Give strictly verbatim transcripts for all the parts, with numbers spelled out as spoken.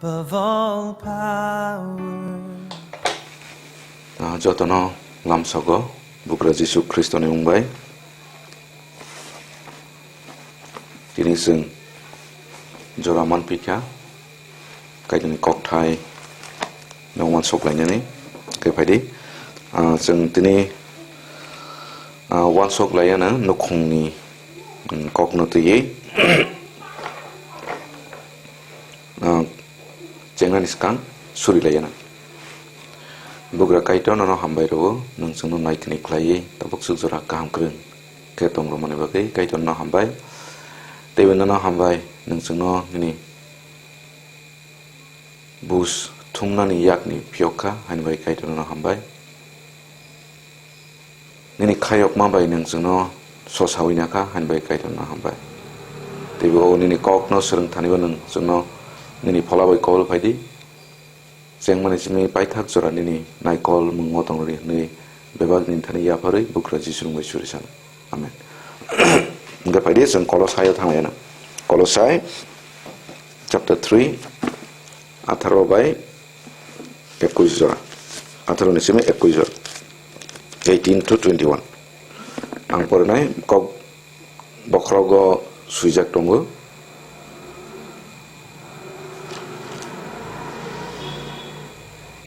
Above all power. Ah, jotono lamsogo Bugra Jisu Khristoni mung bai. Tini chwng jora manpikha, Kaitorni kokthai no uansuk lainani khe phaidi. Ah, chwng tini, ah, uansuk laiyana nukhungni, mm, kokno twiwi. Ah, chengnani swkang suri laiyana. Bugra Kaitor nono hambai rwo, nwng chwngno naitini khlaiwi tabuk swk jora kaham kwrwng khe tong rwmani bagwi Kaitor nono hambai. Teibo nono hambai, nwng chwngno nini bus thumnani yakni phiyok kha, haini bagwi Kaitor nono hambai. Nini khayokma bai nwng chwngno sosawi nakha, haini bagwi Kaitor nono hambai. Teibo o nini kokno swrwng thanibo nwng chwngno nini phola bai kobol phaidi. Chengmani simi paithak jora nini naikol mwngo tongrwdi hwnwi bebak nini thani yapharwi Bugra Jisu mung bai suri sano. Amen. Hwnkhe phaidi chwng Kolosai o thanglaiyana. Kolosai chapter three, atharo bai ekwis jora. Atharo ni simi ekwis jora. Eighteen to twenty-one. Ang porinai kok bokhorogo swijak tongo.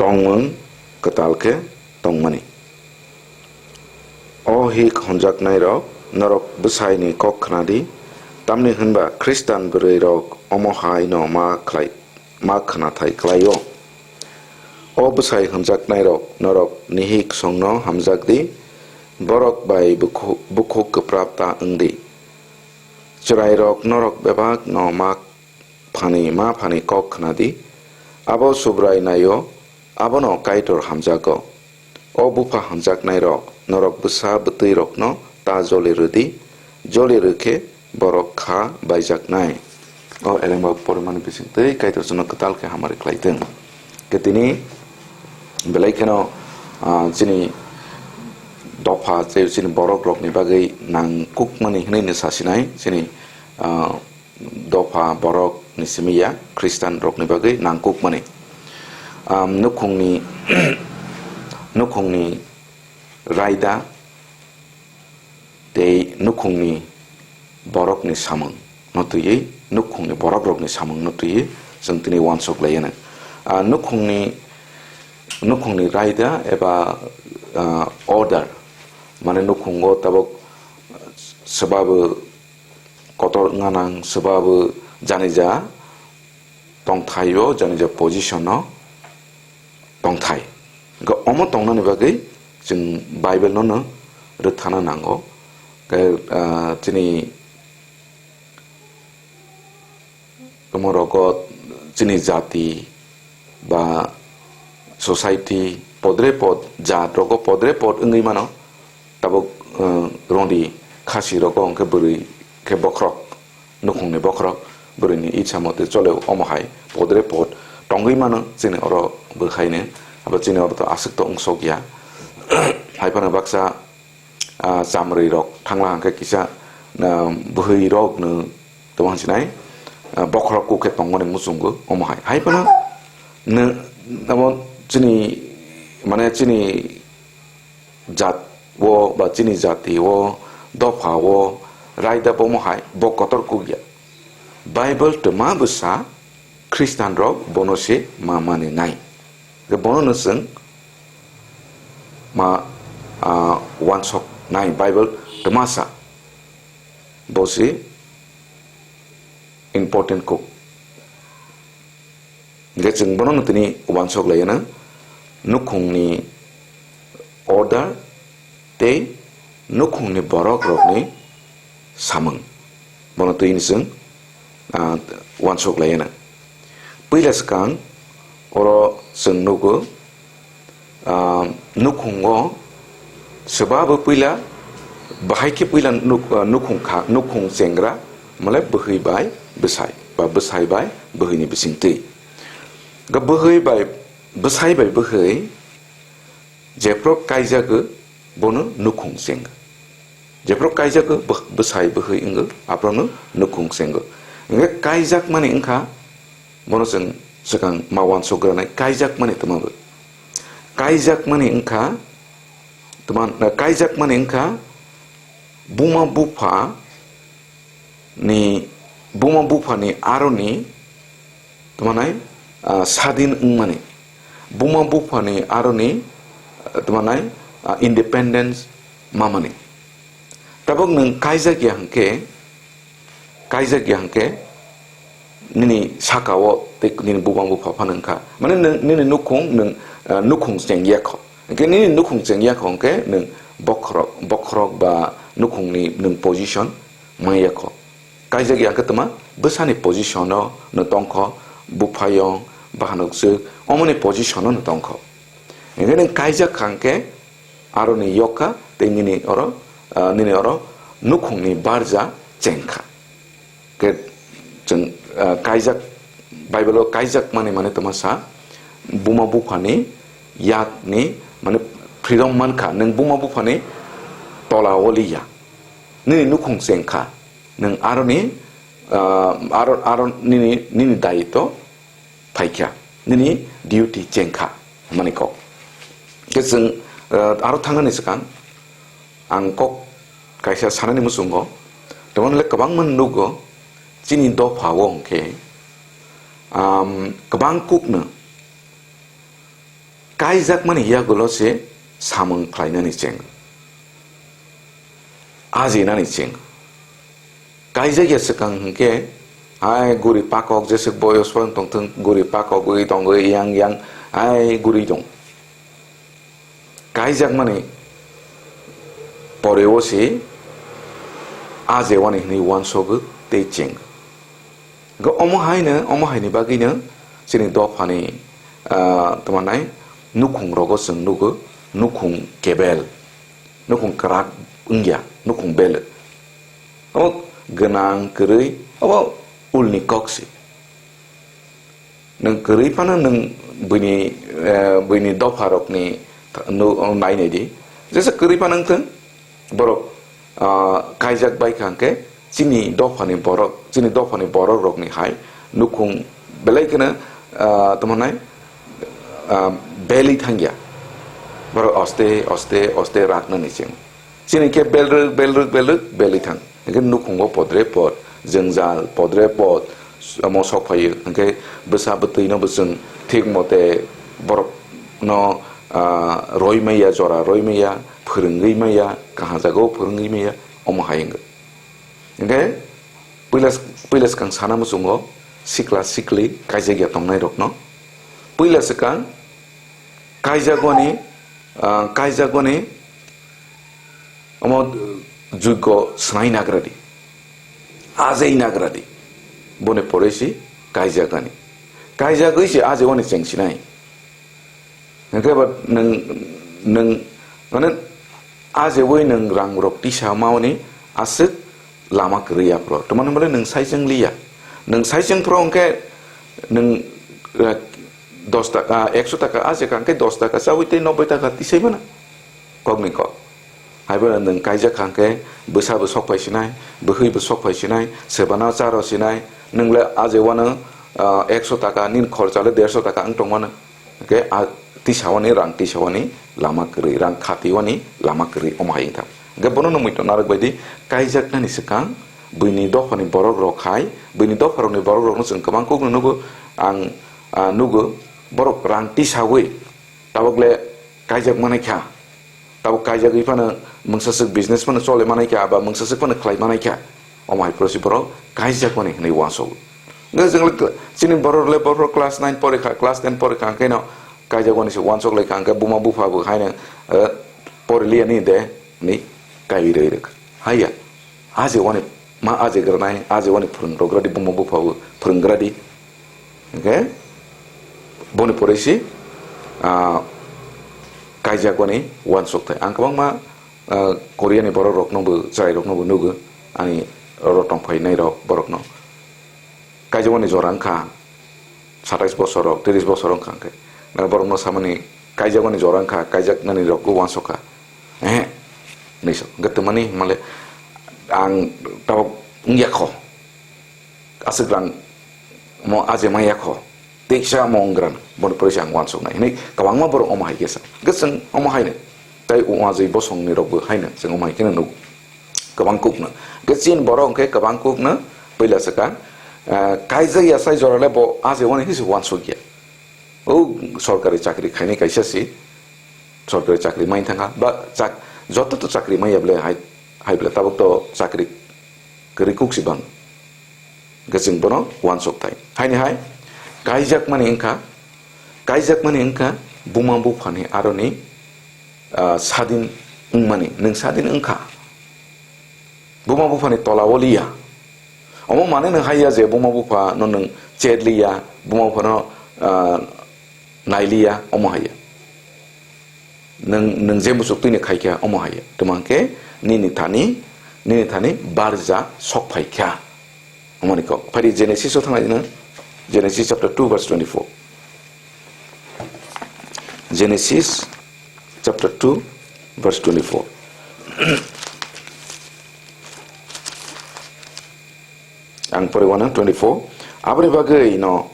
Tongmung kwtal khe tongmani. O hik honjaknairok, norok bwsaini kok khnadi, tamni hwnba Khristan bwrwirok omo hai no ma khlai, ma khnathai khlai-o. O bwsai hwnjaknairok, norok nihik songno hamjak di, borok bai bukhu-, bukhuk kwprap ta wng di. Chwrairok, norok bebak no ma phani, ma phani kok khna di, abo Subrai nai-o, abono Kaitor hamjago. O bupha hamjaknairok, norok bwsa bwtwirokno ta joli rw di, joli rw khe borok kha baijaknai. O elengba porimani bisingtwi Kaitor chwngno kwtal khe hamari khlai thung. Khe tini belai kheno, ah, chini dopha, tei chini borok rokni bagwi nangkukmani hwnwi no sasinai, chini, ah, dopha borok ni simi ya, Khristan rok ni bagwi nangkuk mani. Am, nukhung ni, nukhung ni raida tei nukhung ni borok ni samung no twiwi, nukhung ni borok rok ni samung no twiwi chwng tini uansuk lai anw. Ah, nukhung ni, nukhung ni raida eba, ah, order, mane nukhung o tabuk swbabo kotor wngna nang, swbabo janija tongthai-o, janija position-o tongthai. Hwnkhe omo tongnani bagwi chwng Bible-no no rwthana nango. Hwnkhe, ah, chini omo rogo chini jati ba society podre pod, jat rogo podre pod wngwi mano. Tabuk, eh, roni khasi rogo hwnkhe bwrwi khe bokhorok, nukhungni bokhorok, bwrwini itsa mote chole omo hai podre pod tongwi mano chini oro bwkhaino. Abo chini oro to aswk to wngsok ya. Hai phano baksa ah, chamrwi rok thangla hwnkhe kisa, ah, bwhwi rok no tamo hinsinai, ah, bokhorok kuk khe tongmani muchungo omo hai. Hai phano nw-, abo chini, mane chini jat o ba chini jati o, dopha o, raida bo omo hai, bo kotor kuk ya. Bible twma bwsa Khristan rok bono se ma mani nai. Hwnkhe bono no chwng ma, ah, uansuk nai Bible twma sa. Bo se important kuk. Hwnkhe chwng bono no tini uansuk lai anw nukhungni order tei nukhungni borok rokni samung. Bono twi ni chwng, ah, uansuk lai anw. Puila swkang oro chwng nugo, ah, nukhungo swbabo puila, bahai khe puila nuk-, ah, nukhung kha, nukhung chengra, male bwhwi bai bwsai, ba bwsai bai bwhwini bisingtwi. Ga bwhwi bai, bwsai bai bwhwi, jephru kaijago, bono nukhung chengo. Jephru kaijago, bw-, bwsai bwhwi wngo, aphruno nukhung chengo. Hwnkhe kaijakmani wngkha, bono chwng swkang ma uansuk granai kaijakmani twma bo. Kaijakmani wngkha, twma, kaijakmani wngkha buma bupha ni, buma buphani aroni twnanai, ah, sadin wngmani, buma buphani aroni, ah, twnanai, ah, independence mamani. Tabuk nwng kaijak ya hwnkhe, kaijak ya hwnkhe nini saka-o tei nini buma bupha phano wngkha. Mane nwng nini nukhung nwng, ah, nukhung cheng ya kho. Hwnkhe nini nukhung cheng ya kho hwnkhe nwng bokhorok, bokhorok ba nukhungni nwng position maya kho. Kaijak ya khe twma bwsani position-o no tongkho, buphayong, bahanok swk, omoni position-o no tongkho. Hingkhe nwng kaijak kha hwnkhe aroni yokha tei nini oro, ah, nini oro nukhungni barja chengkha. Khe chwng, ah, kaijak, Bible-o kaijak mani mane twma sa, buma buphani yakni mane freedom mankha, nwng buma buphani tola-o liya. Nini nukhung chengkha, nwng aroni, ah, aro, aro nini, nini dayitw phaikha, nini duty chengkha, hwnmani kok. Khe chwng, ah, aro thangnani swkang ang kok kaisa sanani muchungo, tongmani le kwbangma nugo, chini dopha-o hwnkhe, um, kwbang kukno kaijakmani yagulo se samung khlainani cheng, ajinani cheng. Kaijak ya swkang hwnkhe, hai guri pakok jeswk boyos phano tongthwng, guri pakok wi tongwi yang yang, hai guri tong. Kaijakmani poreo se ajewani hwnwi uansukgo tei cheng. Hwnkhe omo haino, omo haini bagwino chini dophani, ah, tongmannai nukhung rogo chwng nugo, nukhung kebel, nukhung kwrak wngya, nukhung belwk. Obo gwnang kwrwi, obo ulni kok se. Nwng kwrwi phano nwng buini, eh, buini dopharokni nu-, nai nai di. Jesa kwrwi phano wng thung, borok, ah, kaijak bai kha hwnkhe chini dophani borok, chini dophani borokrokni hai nukhung belai kheno, ah, tamo hwnai, ah, belwi thangya. Borok oste, oste, oste raknani cheng. Chini khe belrwk, belrwk, belrwk, belwi thang. Hingkhe nukhungo podre pod, jwngjal podre pod, omo sok phaio. Hingkhe bwsa bwtwino bo chwng thik mote borokno, ah, roi maya, jora roi maya, phwrwngwi maya, kaham jagao phwrwngwi maya, omo hai wngkha. Hingkhe puila, puila swkang sana muchungo sikla sikli kaijak ya tongnairokno. Puila swkang kaijagoni, ah, kaijagoni omo, uh, jugo swnai nagra di, ajai nagra di, boni poroi si kaijagani. Kaijagwi si ajewani cheng sinai. Hingkhe ba nwng, nwng, mane, ajewi nwng rangrok tisa mawni aswk lama kwrwi aphro. Tamani hwnmale nwng saichwng liya. Nwng saichwng phro hwnkhe nwng, eh, dos taka, ekso taka aje kha hwnkhe dos taka chawi tei noboi taka tisai mano. Kokni kok. Haibo nwng kaijak kha hwnkhe bwsa bo sok phai sinai, bwhwi bo sok phai sinai, sebana charo sinai, nwng le aje wano, ah, ekso taka, nini khorcha le derso taka wng tong mano. Hwnkhe a tisawani, rang tisawani lama kwrwi, rang khatiwani lama kwrwi, omo hai wngkha. Hwnkhe bono nwng muitu narwk bai di, kaijaknani swkang buini dophani borok rok hai, buini dopharokni borok rokno chwng kwbang kukno nugo, ang, ah, nugo, borok rang tisawi, tabuk le kaijak manai kha. Tabuk kaijagwi phano mungsa swk business phano chole manai kha, ba mungsa swk phano khlai manai kha. Omo hai phuru si borok kaijakmani hwnwi uansukgo. Hwnkhe chwng le kla-, chini borok le borok class nine pori kha, class ten pori kha, hwnkhe no kaijakmani se uansuk lai kha, hwnkhe buma bupha bo haino, eh, pori liya ni de, hwnwi kaiwi rwi rwkha. Haiya, aje wani ma aje granai, aje wani phwrwng rok gradi, buma bupha bo phwrwng gradi. Hingkhe boni poroi si, ah, kaijakmani uansuk thai. Ang kwbangma, ah, Koreani borok rokno bo, chwrai rokno bo nugo, ani oro tongphainai rok borokno. Kaijakmani jora wngkha satais bosor rok, tris bosor wngkha hwnkhe. Borokno samani kaijakmani jora wngkha, kaijaknani rok bo uansuk kha. Ehe, hwnwi sa. Hwnkhe twmani hwnmale ang tabuk wngya kho. Aswk rang mo aje maya kho. Teisa omo wngwrano, boni pore se ang uansuknai hinwi kwbangma borok omo hai khe sa. Hwnkhe chwng omo haino, tei uajwi bosongni rokbo haino chwng omo hai kheno nugo. Kwbang kukno. Hwnkhe chini borok hwnkhe kwbang kukno puila swkang, ah, kaijak ya sai jorale bo a je wani hinwi se uansukya. O sorkari chakri khainai kaisa si, sorkari chakri mai thangkha, ba chak-, joto to chakri maiya bwle hai, hai bwle tabuk to chakri kwrwi kuk si bang. Hwnkhe chwng bono uansuk thai. Haini hai, kaijakmani wngkha, kaijakmani wngkha buma buphani aroni, ah, sadin wngmani, nwng sadin wngkha. Buma buphani tola o liya. Omo mane nwng haiya je buma bupha no nwng chet liya, buma bupha no, ah, nai liya, omo haiya. Nwng, nwng je muchuk twi ni khai kha, omo haiya. Tamo hwnkhe nini thani, nini thani barja sok phai kha. Omoni kok. Phai di Genesis o thang lai di nwng. Genesis chapter two verse twenty-four. Genesis chapter two verse twenty-four. Ang pore wanang twenty-four. Aboni bagwi no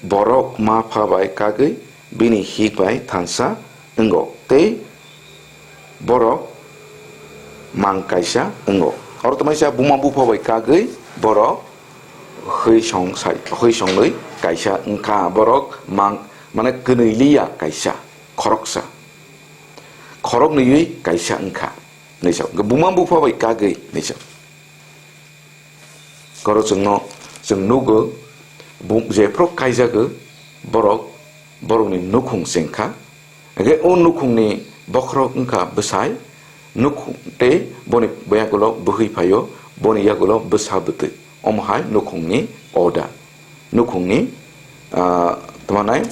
borok ma pha bai kagwi bini hik bai thansa wngo, tei borok mang kaisa wngo. Oro tongmani sa buma bupha bai kagwi borok hwi song sai, hwi songnwi kaisa wngkha. Borok mang, mane, kwnwi liya kaisa, khoroksa. Khorok nwiwi kaisa wngkha, hinwi sa. Buma bupha bai kagwi, hinwi sa. Koro chwngno, chwng nugo, bu-, jephru kaijago, borok, borokni nukhung chengkha. Hwnkhe o nukhungni bokhorok wngkha bwsai, nukhung tei boni yagulo bwhwi phaio, boni yagulo bwsa bwtwi. Omo hai nukhungni order. Nukhungni, ah, tamo nai,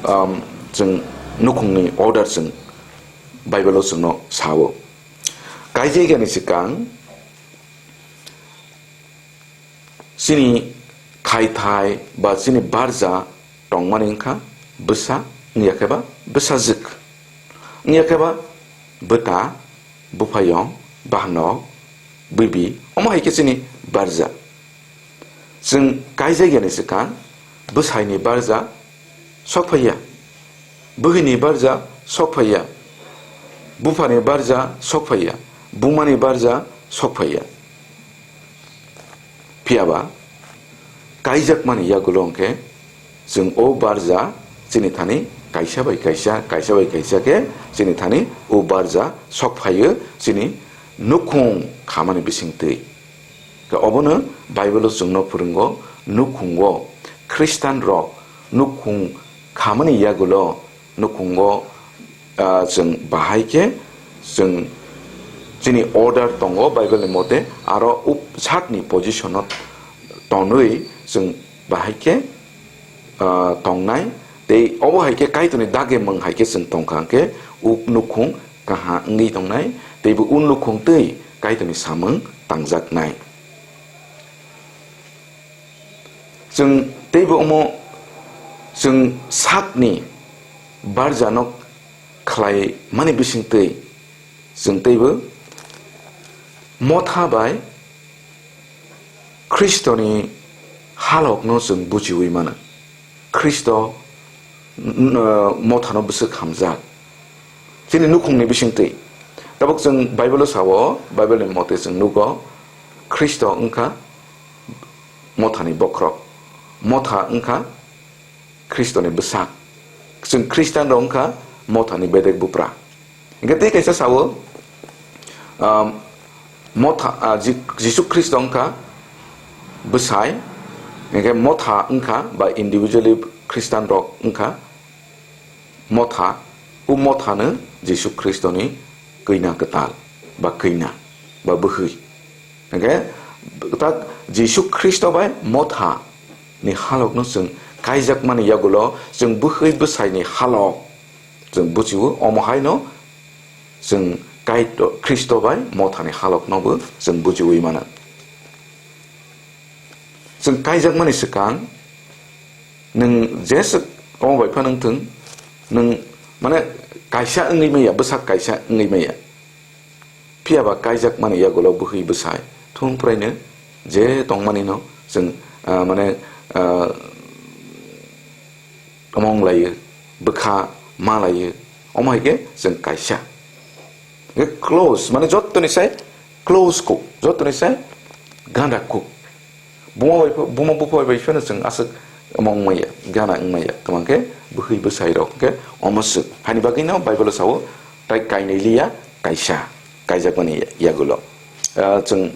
um, chwng nukhungni order chwng Bible-o chwngno sao. Kaijaigani swkang, chini thai thai ba chini barja tongmani wngkha bwsa, wngya khe ba bwsajwk, wngya khe ba bwta, buphaiyong, bahanok, bibi, omo hai khe chini barja. Chwng kaijagyani swkang bwsaini barja sok phaiya, bwhwini barja sok phaiya, buphani barja sok phaiya, bumani barja sok phaiya. Phiya ba kaijakmani yagulo hwnkhe chwng o barja chini thani kaisa bai kaisa, kaisa bai kaisa khe chini thani o barja sok phaio chini nukhung khamani bisingtwi. Khe obono Bible-o chwngno phwrwngo, nukhungo, Khristian rok nukhung khamani yagulo nukhungo, ah, chwng bahai khe chwng chini order tongo Bible ni mote, aro up-, sakni position-o tonwi chwng bahai khe, ah, tongnai, tei obo hai khe Kaitorni dagimung hai khe chwng tongkha hwnkhe uk nukhung kaha wngwi tongnai, teibo un nukhung twi Kaitorni samung tangjaknai. Chwng teibo omo chwng sakni barjano khlai mani bisingtwi chwng teibo motha bai Khristoni halokno chwng bujiwi mano. Khristo, n-, n-, mothano bwswk hamjak. Chini nukhungni bisingtwi. Tabuk chwng Bible-o sao, Bible-ni mote chwng nugo, Khristo wngkha mothani bokhorok. Motha wngkha Khristoni bwsak. Chwng Khristian rok wngkha mothani bedek bupra. Hingke tei kaisa sao, um, motha, ah, Ji-, Jisu Khristo wngkha bwsai, hingke motha wngkha ba individually Khristian rok wngkha motha, o mothano Jisu Khristoni kwina kwtal ba kwina ba bwhwi. Hingke tak Jisu Khristo bai motha ni halokno chwng kaijakmani yagulo chwng bwhwi bwsaini halok chwng bujiwo, omo haino chwng Kaitor Khristo bai mothani haloknobo chwng bujiwi mano. Chwng kaijakmani swkang nwng jeswk omo bai phano wngthwng, nwng mane kaisa wngwi maya, bwsak kaisa wngwi maya. Phiya ba kaijakmani yagulo bwhwi bwsai thung phwraino je tongmanino chwng, ah, mane, ah, Omong laio, bwkha ma laio, omo hai khe chwng kaisa. Hwnkhe close, mane jottoni sai close kuk, jottoni sai ganda kuk. Buma bai pho, buma bupha bai phano chwng aswk omong maya, gana wng maya, tamo khe bwhwi bwsai rok khe omo swk. Hani bagwi no Bible o sao, tai kainwi liya, kaisa, kaijakmani yagulo. Ah, chwng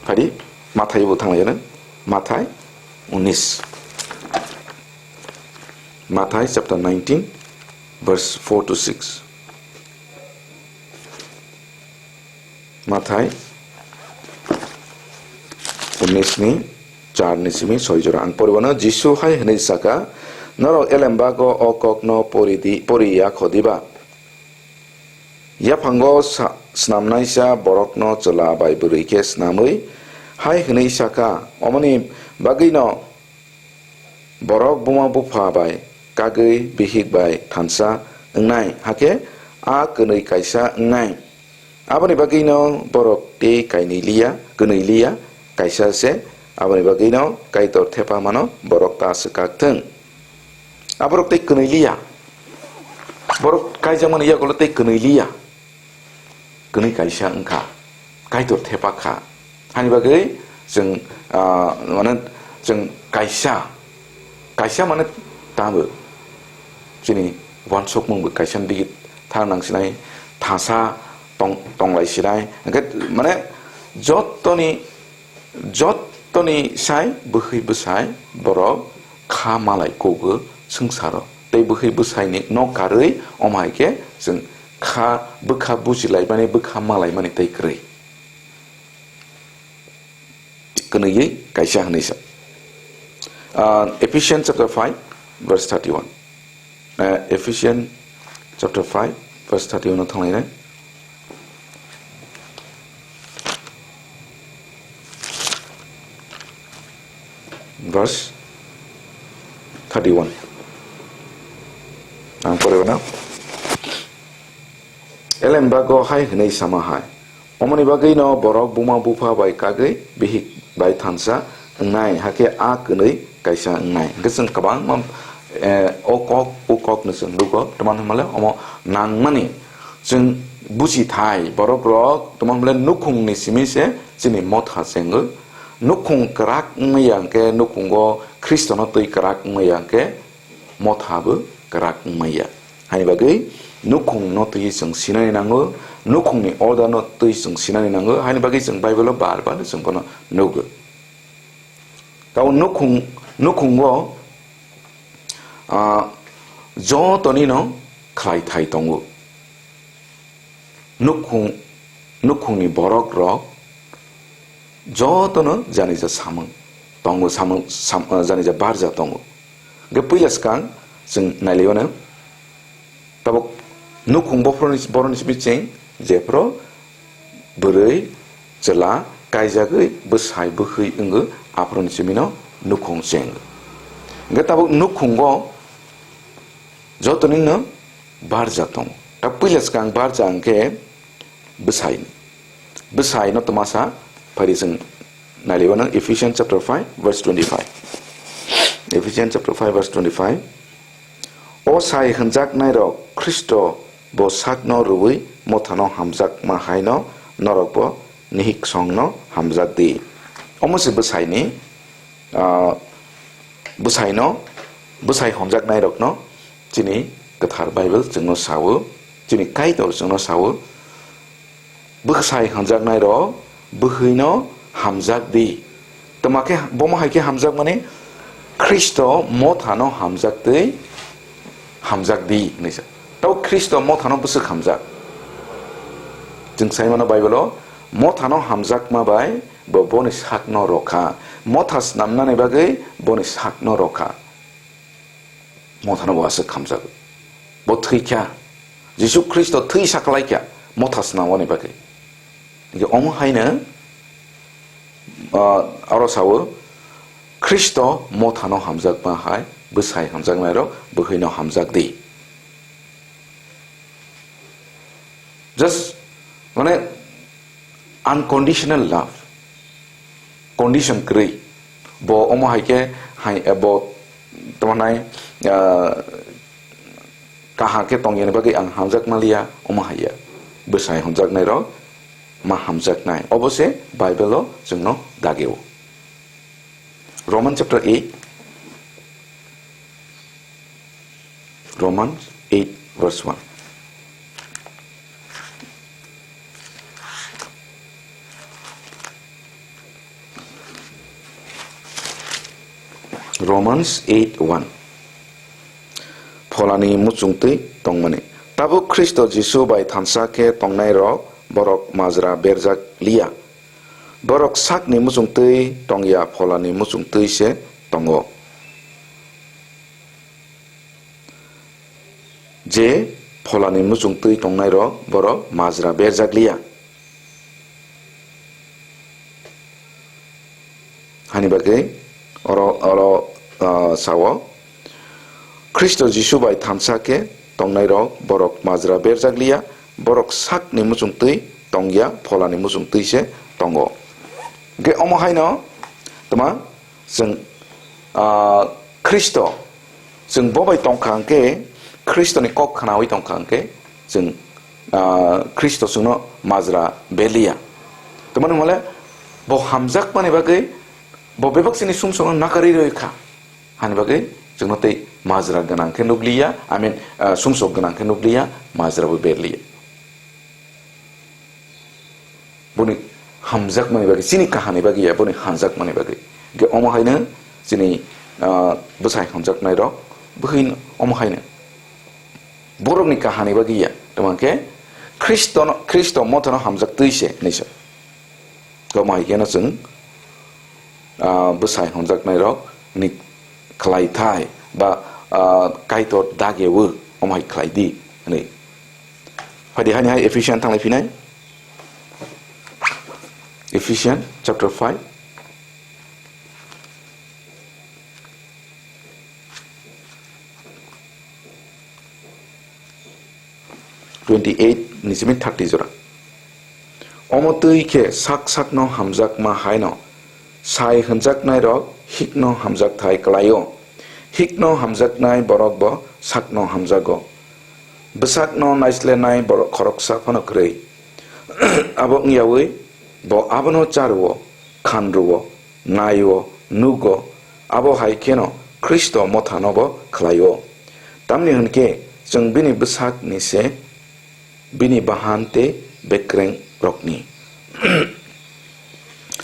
phadi Mathai bo thanglaijano, Mathai unis. Mathai chapter nineteen, verse four to six. Mathai unis ni char ni simi soi jora. Ang poriwano Jisu hai hwnwi saka, "Norok elembago o kokno pori di, pori ya kho diba? Yaphango sa-, snamnaisa borokno chwla bai bwrwi khe snamwi hai hwnwi saka, omoni bagwino borok buma bupha bai kagwi bihik bai thansa wngnai, hakhe a kwnwi kaisa wngnai. Aboni bagwino borok tei kainwi liya, kwnwi liya, kaisa se, aboni bagwino Kaitor thepamano borok ta swkak thung." Aborok tei kwnwi liya. Borok kaijakmani yagulo tei kwnwi liya. Kwnwi kaisa wngkha, Kaitor thepak kha. Hani bagwi chwng, ah, mane chwng kaisa, kaisa mane tamo chini uansukmung bo kaisa dige thang nang sinai, thasa tong-, tonglai sinai. Hwnkhe mane jottoni Jottoni sai bwhwi bwsai borok kha malai kugo swngcharo. Tei bwhwi bwsaini nok karwi omo hai khe chwng kha bwkha bujilaimani, bwkha malaimani tei kwrwi. Kwnwi kaisa hwnwi sa. Ah, Ephesians chapter five, verse thirty-one. Eh, Ephesians chapter five, verse thirty-one o thanglainai. Verse thirty-one. Ang poribana. Elembago hai hwnwi sama hai. Omoni bagwino borok buma bupha bai kagwi bihik bai thansa wngnai, hakhe a kwnwi kaisa wngnai. Hwnkhe chwng kwbangma, eh, o kok, o kokno chwng nugo. Tamani hwnmale omo nangmani chwng buji thai, borok rok tamani hwnmale nukhungni simi se chini motha chengo. Nukhung kwrak wngmaya hwnkhe, nukhungo Khristono twi kwrak wngmaya hwnkhe, motha bo kwrak wngmaya. Hani bagwi nukhungno twi chwng sinani nango, nukhungni order no twi chwng sinani nango, hani bagwi chwng Bible o bar bar chwng bono nugo. Tamo nukhung, nukhungo, ah, jotonino khlai thai tongo. Nukhung, nukhungni borok rok jotono janija samung tongo, samung, sam-, ah, janija barja tongo. Hwnkhe puila swkang chwng nailaiwano, tabuk nukhung bophoroni, boroni simi chwng jephru bwrwi, chwla, kaijagwi bwsai bwkhwi wngwi, aphuruni simino nukhung chwng. Hwnkhe tabuk nukhungo jotonino barja tongo. Ta puila swkang barja hwnkhe bwsai. Bwsai no twmasa phari chwng nailaiwano Ephesians chapter five verse twenty-five. Ephesians chapter five verse twenty-five. O sai hwnjaknairok Khristo bo sakno rwui mothano hamjakma haino norokbo nihiksongno hamjak di. Omo se bwsaini, ah, bwsaino, bwsai hamjaknairokno chini kwthar Bible chwngno sao, chini Kaitor chwngno sao, bwsai hamjaknairok bwhwino hamjak di. Tamo khe, bomo hai khe hamjakmani Khristo mothano hamjak twi hamjak di hwnwi sa. Tamo Khristo mothano bwswk hamjak? Chwng sai mano Bible-o, mothano hamjakma bai bo boni sakno rokha. Motha snamnani bagwi boni sakno rokha. Mothano bo aswk hamjago. Bo thwi kha. Jisu Khristo thwi saklai kha motha snamwani bagwi. Hingke omo haino, ah, aro sao, Khristo mothano hamjakma hai, bwsai hamjaknairok bwhwino hamjak di. Just, mane, unconditional love. Condition kwrwi. Bo omo hai khe, hai, bo Tamo nai, ah, kaham khe tong yani bagwi ang hamjak maliya, omo hai ya. Bwsai hwnjaknai rok ma hamjaknai. Obo se Bible o chwngno dagio. Romans chapter eight. Romans eight verse one. Romans eight one. Pholani muchungtwi tongmani. Tabuk Khristo Jisu bai thansa khe tongnai rok borok majra berjak liya. Borok sakni muchungtwi tongya, pholani muchungtwi se tongo. Je pholani muchungtwi tongnai rok borok majra berjak liya. Hani bagwi oro, oro, ah, sao, Khristo Jisu bai thansa khe tongnai rok borok majra berjak liya, borok sakni muchungtwi tongya, pholani muchungtwi se tongo. Hwnkhe omo haino tma chwng, ah, Khristo, chwng bo bai tongkha hwnkhe, Khristoni kok khnawi tongkha hwnkhe, chwng, ah, Khristo chwngno majra berliya. Tamani hwnle bo hamjakmani bagwi bo bebak chini sumsokno nakarwi rwi kha. Hani bagwi chwngno tei majra gwnang khe nukliya, I mean, ah, sumsok gwnang khe nukliya, majra bo berliya. Boni hamjakmani bagwi, chini kahani bagwi ya, boni hamjakmani bagwi. Hwnkhe omo haino chini, ah, bwsai hamjaknai rok, bwkhwino omo haino. Borokni kahani bagwi ya, tamo hwnkhe Khristono, Khristo mothano hamjaktwi se hinwi sa. Omo hai kheno chwng, ah, bwsai hamjaknai rok ni khlaithai ba, ah, Kaitor dagewo omo hai khlai di hinwi. Phaidi hani hai Ephesian thanglai phinai. Ephesian chapter five. Twenty eight ni simi thirty jora. Omo twi khe sak sakno hamjakma haino sai hwnjaknairok hikno hamjakthai klaio. Hikno hamjaknai borok bo sakno hamjago. Bwsakno naislenai borok khoroksa phano kwrwi. Abo wngyaui bo abono cha rwo, khan rwo, nai-o, nugo, abo hai kheno Khristo mothano bo khlai-o. Tamni hwn khe chwng bini bwsakni se, bini bahan tei bekrengrokni.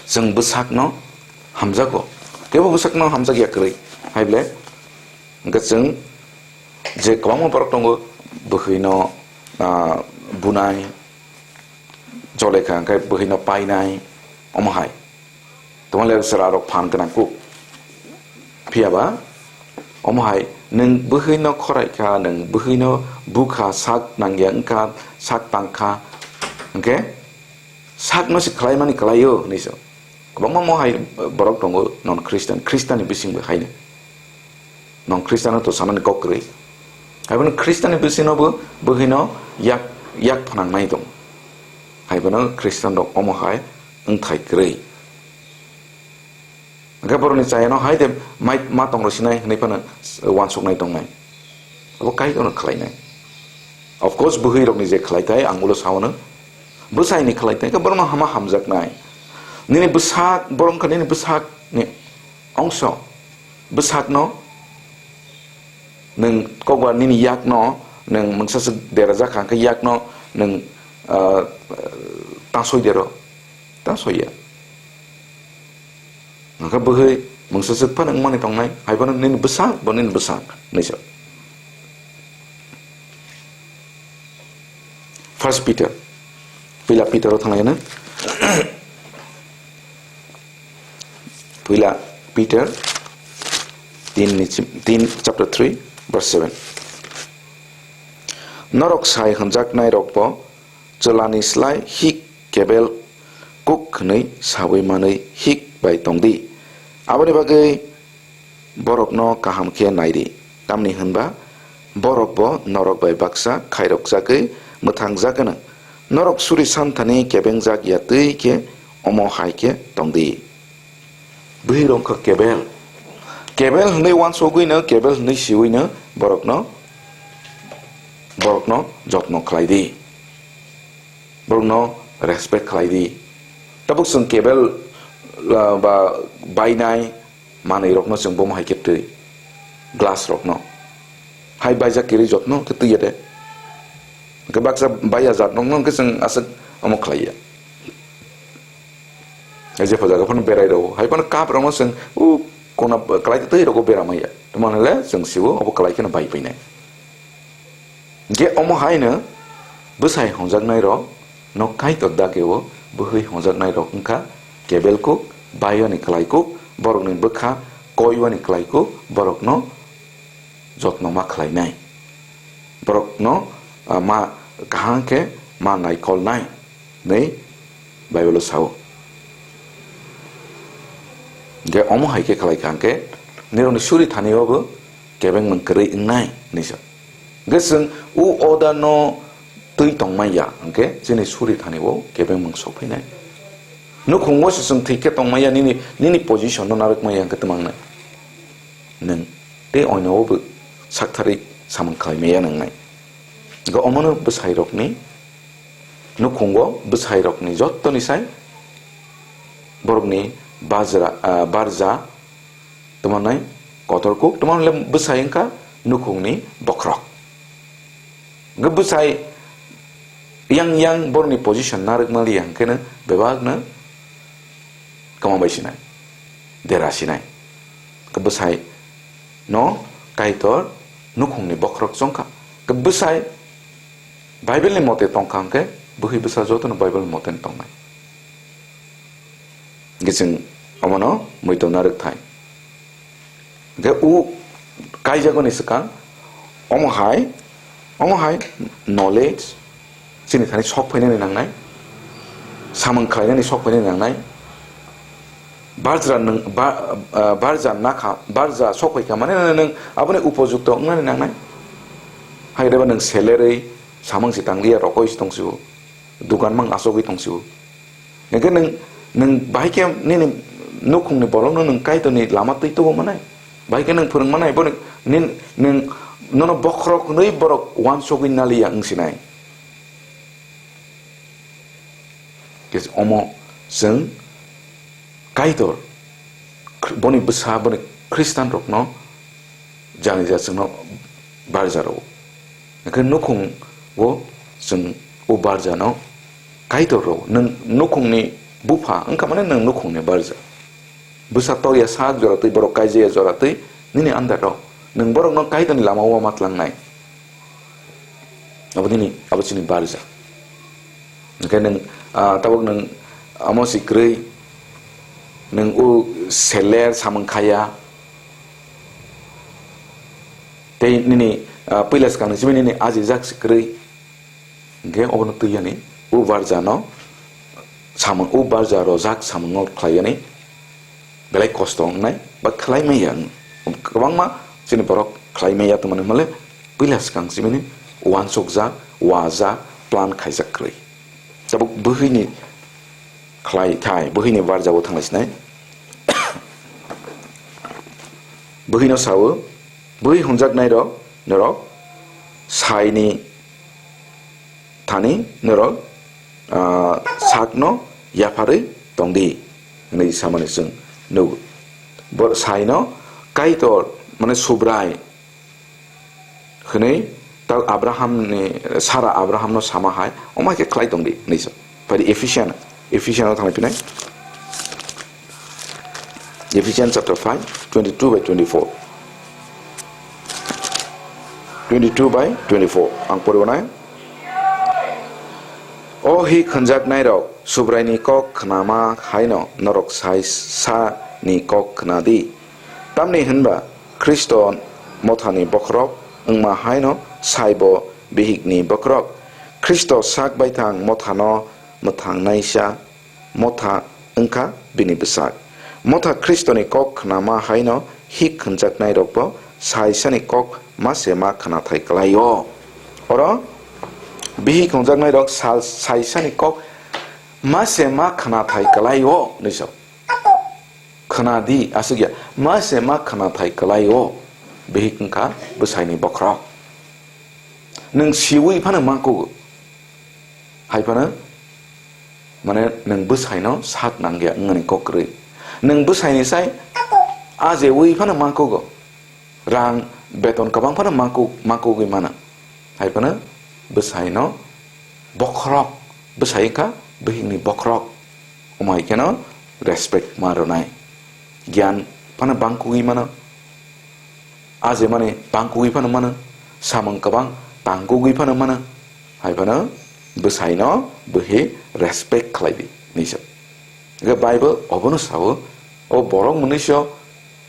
Chwng bwsakno hamjago, kebo bwsakno hamjak ya kwrwi, hai ble? Hwnkhe chwng je kwbangma borok tongo, bwkhwino, ah, bunai, jole kha hwnkhe bwkhwino painai, omo hai. Tongmani le chwla rok phan gwnang kuk. Phiya ba, omo hai, nwng bwkhwino khorai kha, nwng bwkhwino bukha, sak nangya wngkha, sak tang kha, hwnkhe sakno se khlaimani khlaio hinwi se. Kwbangma mo hai borok tongo non Christian, Christian ni bisingbo haino. Non Christian to sanani kok kwrwi. Haibono Christian ni bisingno bo bwkhwino yak, yak phnangnai tong. Haibono Christian rok omo hai wngthai kwrwi. Hwnkhe borokni chayano hai de mai ma tong rw sinai hwnwi phano uansuknai tongnai. Abo kaitorno khlainai. Of course, bwkhwirokni je khlaitai, ang ulo saono, bwsaini khlaitai, khe borokno hama hamjaknai. Nini bwsak, borok wngkha nini bwsakni ongso. Bwsakno nwng kokbar nini yakno nwng mungsa swk derajak kha, hwnkhe yakno nwng, ah, tasoi dero. Tasoiya. Hwnkhe bwkhwi mungsa swk phano wngmani tongnai, hai phano nini bwsak, bo nini bwsak, hinwi sa. First Peter, Puila Peter o thanglaina. Puila Peter tin ni chim-, tin, chapter three, verse seven. Norok sai hwnjaknai rok bo chwlani slai hik kebel kuk hwnwi saui manwi hik bai tong di. Aboni bagwi borokno kaham khe nai di, tamni hwn ba borok bo norok bai baksa khairokjagwi mwthangjak gwnang. Norok suri santhani kebengjak ya twi khe omo hai khe tong di. Bwrwi rok wngkha kebel, Kebel hwnwi uansugwino, kebel hwnwi siwino borokno, borokno jotno khlai di. Borokno respect khlai di. Tabuk chwng kebel, ah, ba bainai manwi rokno chwng bomo hai khe twi. Glass rokno. Hai baijak kwrwi jotno khe twi ya de. Hwnkhe baksa baiya jat rokno hwnkhe chwng aswk omo khlai ya. Jepho jaga phano berai rwo, hai phano cup rokno chwng u kona kwlai twi rogo bera maya. Tamo hwnle chwng siwo obo kwlai kheno bai painai. Hwnkhe omo haino bwsai hwnjaknai rok no Kaitor dake o bwhwi hwnjaknai rok wngkha kebel kuk, baiwani kwlai kuk, borokni bwkha koiwani kwlai kuk, borokno jotno ma khlainai. Borokno, ah, ma kaham khe ma naikolnai hwnwi Bible-o sao. Je omo hai khe khlai kha hwnkhe nirokni suri thani o bo kebengmung kwrwi wngnai hwnwi sa. Hwnkhe chwng u oda no twi tongmaya hwnkhe chini suri thani o kebengmung sokphainai. Nukhungo se chwng thik khe tongmaya nini, nini position no narwkmaya hwnkhe twmangnai. Nwng tei oino bo saktharwi samung khlai maya nwngnai. Hwnkhe omono bwsairokni nukhungo bwsairokni jottoni sai borokni bajra, ah, barja tongmani kotor kuk, tongmani le bwsai wngkha nukhungni bokhorok. Hwnkhe bwsai yang yang borokni position narwkma liya hwnkhe no bebak no kwma bai sinai, dera sinai. Hwnkhe bwsai no Kaitor nukhungni bokhorok chongkha. Hwnkhe bwsai Bible ni mote tongkha hwnkhe bwkhwi bwsa jotono Bible ni mote tongnai. Hwnkhe chwng omono muitu narwk thai. Hwnkhe u kaijagoni swkang omo hai, omo hai knowledge chini thani sok phainani nangnai, samung khlainani sok phainani nangnai, barja nwng, ba, ah, barja nakha, barja sok phaikha mane nwng aboni upojukto wngnani nangnai. Hai reba nwng selerwi samung si tangliya rokoi si tongsibo, dugan mang asogwi tongsibo. Hwnkhe nwng, nwng bahai khe nini nukhungni borokno nwng Kaitorni lama twi tubu manai. Bahai khe nwng phwrwng manai, boni nin-, nwng, nono bokhorok hwnwi borok uansugwi naliya wng sinai. Khe omo chwng Kaitor, boni bwsa, boni Khristanrokno janija chwngno barja rwo. Hwnkhe nukhungo chwng o barjano Kaitor rwo. Nwng nukhungni bupha wngkha mane nwng nukhungni barja. Bwsa torya sak jora twi, borok kaijaya jora twi nini andar rw. Nwng borokno Kaitorni lama o ma tlangnai. Abo nini, abo chini barja. Hwnkhe nwng, ah, tabuk nwng amo si kwrwi, nwng o seler samung khaya, tei nini, ah, puila swkang ni simi nini ajijak si kwrwi, hwnkhe obono twi yani, o barja no samung, o barja rojak samung no khlai yani, belai kosto wngnai ba khlai maya wng. Kwbangma chini borok khlai maya tongmani hwnle puila swkang simini uansukjak, wajak, plan khaijak kwrwi. Tabuk bwhwini khlai thai, bwhwini barjao thanglai sinai. Bwhwino sao, bwhwi hwnjaknairok norok saini thani norok, ah, sakno yapharwi tongdi, hwnwi samani chwng nugo. Bo saino Kaitor, mane Subrai hwnwi tal Abrahamni, Sara Abrahamno sama hai, omo hai khe khlai tongdi, hwnwi sa. Phai di Ephesian, Ephesian-o thangwi phinai. Ephesians chapter five, twenty-two by twenty-four. Twenty-two by twenty-four. Ang poribo nai. O hik hwnjaknairok, Subraini kok khnama haino norok sai sani kok khna di. Tamni hwnba Khristo mothani bokhorok wngma haino saibo bihikni bokhorok. Khristo sak baithang mothano mwthangnaisa motha wngkha bini bwsak. Motha Khristoni kok khnama haino hik hwnjaknairokbo saisani kok ma se ma khnathai kwlaio. Oro bihik hwnjaknairok sal saisani kok ma se ma khnathai kwlaio hwnwi sa. khna di, aswk ya, ma se ma khna thai kwlai o, bihik wngkha bwsaini bokhorok. Nwng siwi phano ma kugo. Hai phano, mane, nwng bwsaino sak nang ya wngmani kok kwrwi. Nwng bwsaini sai ajewi phano ma kugo. Rang beton kwbang phano ma kuk-, ma kugwi mano. Hai phano bwsaino bokhorok, bwsai wngkha bihikni bokhorok. Omo hai kheno respect ma rwnai. Giyan phano bang kugwi mano. Ajemani bang kugwi phano mano. Samung kwbang tang kugwi phano mano. Hai phano bwsaino bwhi respect khlai di, hinwi sa. Hwnkhe Bible obono sao, o borok mwnwiso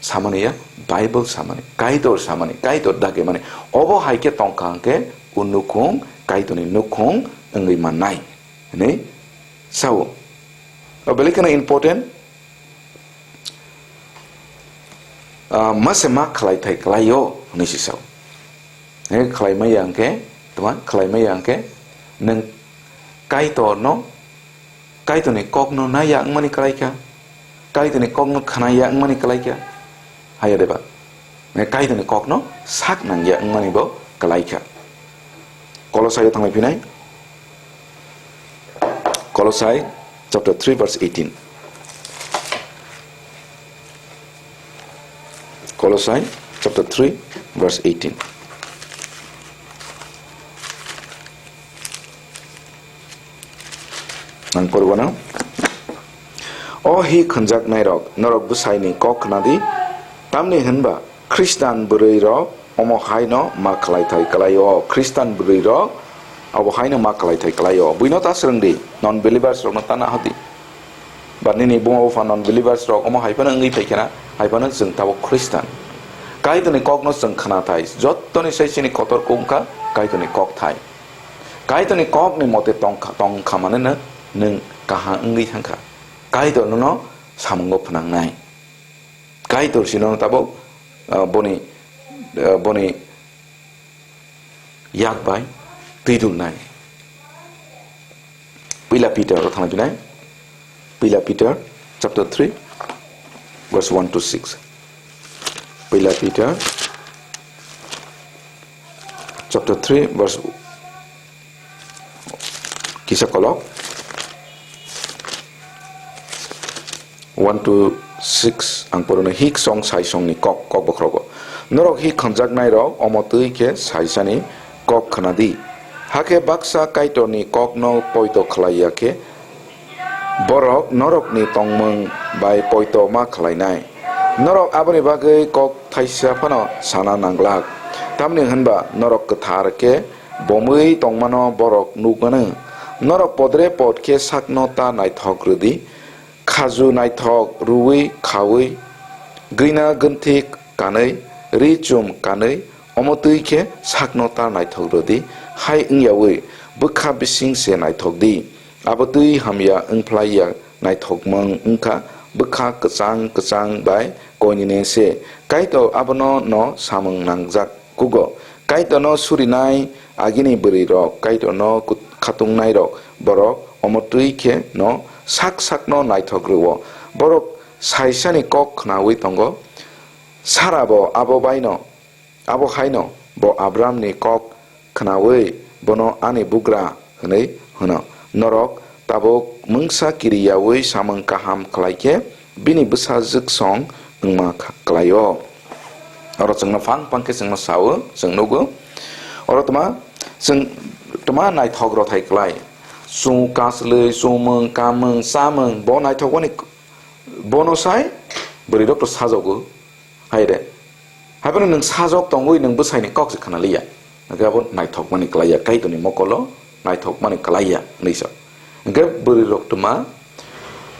samani ya, Bible samani, Kaitor samani, Kaitor dagimani. Obo hai khe tongkha hwnkhe o nukhung, Kaitorni nukhung wngwi mannai, hinwi sao. O belai kheno important, ah, ma se ma khlai thai kwlai o, hinwi se sao. He khlai maya hwnkhe, tma khlai maya hwnkhe, nwng Kaitorno, Kaitorni kokno nai ya wngmani kwlai kha, Kaitorni kokno khna ya wngmani kwlai kha, haya deba? Kaitorni kokno sak nang ya wngmani bo kwlai kha. Kolosai o thanglai phinai. Kolosai chapter three verse eighteen. Kolosai chapter three verse eighteen. Ang porwano. O hi khwnjaknairok, norok bwsaini kok khna di, tamni hwnba Khristan bwrwirok omo haino ma khlai thai kwlai o. Khristan bwrwirok obo haino ma khlai thai kwlai o. Buino ta swrwng di, non believers rokno ta nahadi. Ba nini buma bupha non believers rok omo hai phano wngwi phai khena, hai phano chwng tabuk Khristan. Kaitorni kokno chwng khna thai, jottoni sai chini kotor kung kha Kaitorni kok thai. Kaitorni kokni mote tong kha, tong kha mane no nwng kaham wngwi thang kha. Kaitor nono samungo phnangnai. Kaitor si nono tabuk, ah, boni, ah, boni yak bai twi dulnai. Puila Peter o thangna pinai. Puila Peter chapter three verse one to six. Puila Peter chapter three verse kisa kolok. One to six ang porono, hik song sai songni kok, kok bokhrogo. Norok hik khonjaknairok omo twi khe saisani kok khna di. Hakhe baksa Kaitorni kokno poito khlai ya khe borok norokni tongmung bai poito ma khlainai. Norok aboni bagwi kok thaisa phano sana nanglak. Tamni hwnba norok kwthar khe bomwi tongmano borok nukmano. Norok podre pod khe sakno ta naithok rwdi. Khaju naithok rwui khaui, gwina gwnthik kanwi, ri chum kanwi, omo twi khe sakno ta naithok rwdi, hai wngyaui bwkha bising se naithok di. Abo twi hamya wngphlai ya naithokmung wngkha bwkha kwchang kwchang bai koinene se. Kaitor abono no samung nangjak. Kugo, Kaitorno surinai agini bwrwirok, Kaitorno kut-, khatungnairok, borok omo twi khe no sak sakno naithok rwo. Borok saisani kok khnaui tongo. Sara bo abo baino, abo haino bo Abramni kok khnaui bono ani bugra hwnwi hwno. Norok tabuk mungsa kiriyaui samung kaham khlai khe bini bwsajwk song wngma kha-, klai-o. Oro chwngno phang phang khe chwngno sa-o, chwng nugo. Oro tma, chwng tma naithok rw thai klai. Chwng kaslwi, chumung, kamung, chamung, bo naithok boni, bono sai bwrwi rok to sajogo. Hai de. Haiphano nwng sajok tongwi nwng bwsaini kok se khna liya. Hwnkhe abo naithokmani klaiya, Kaitorni mokolo naithokmani klaiya hwnwi sa. Hwnkhe bwrwi rok tuma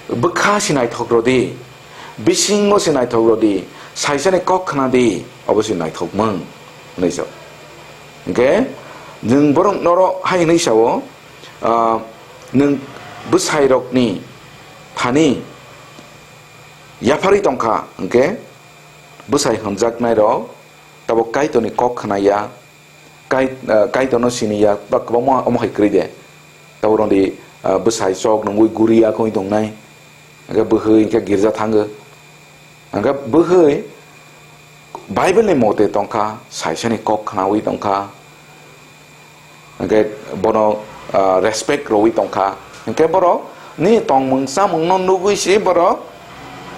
bwkha se naithok rw di, bisingo se naithok rw di, saisani kok khna di, abo se naithokmung hwnwi sa. Hwnkhe nwng borok noro hai hwnwi sa-o, ah, nwng bwsai rokni thani yapharwi tongkha hwnkhe, bwsai hwnjaknairok tabuk Kaitorni kok khna ya, Kai-, ah, Kaitorno sini ya, ba kwbangma omo hai kwrwi de. Tabuk rwngdi, ah, bwsai chok nungwi guri ya wngwi tongnai, hwnkhe bwhwi hwnkhe girja thango. Hwnkhe bwhwi Bible ni mote tongkha, saisani kok khnawi tongkha, hwnkhe bono, ah, respect rwwi tongkha. Hwnkhe borok nini tongmung chamungno nugwi se borok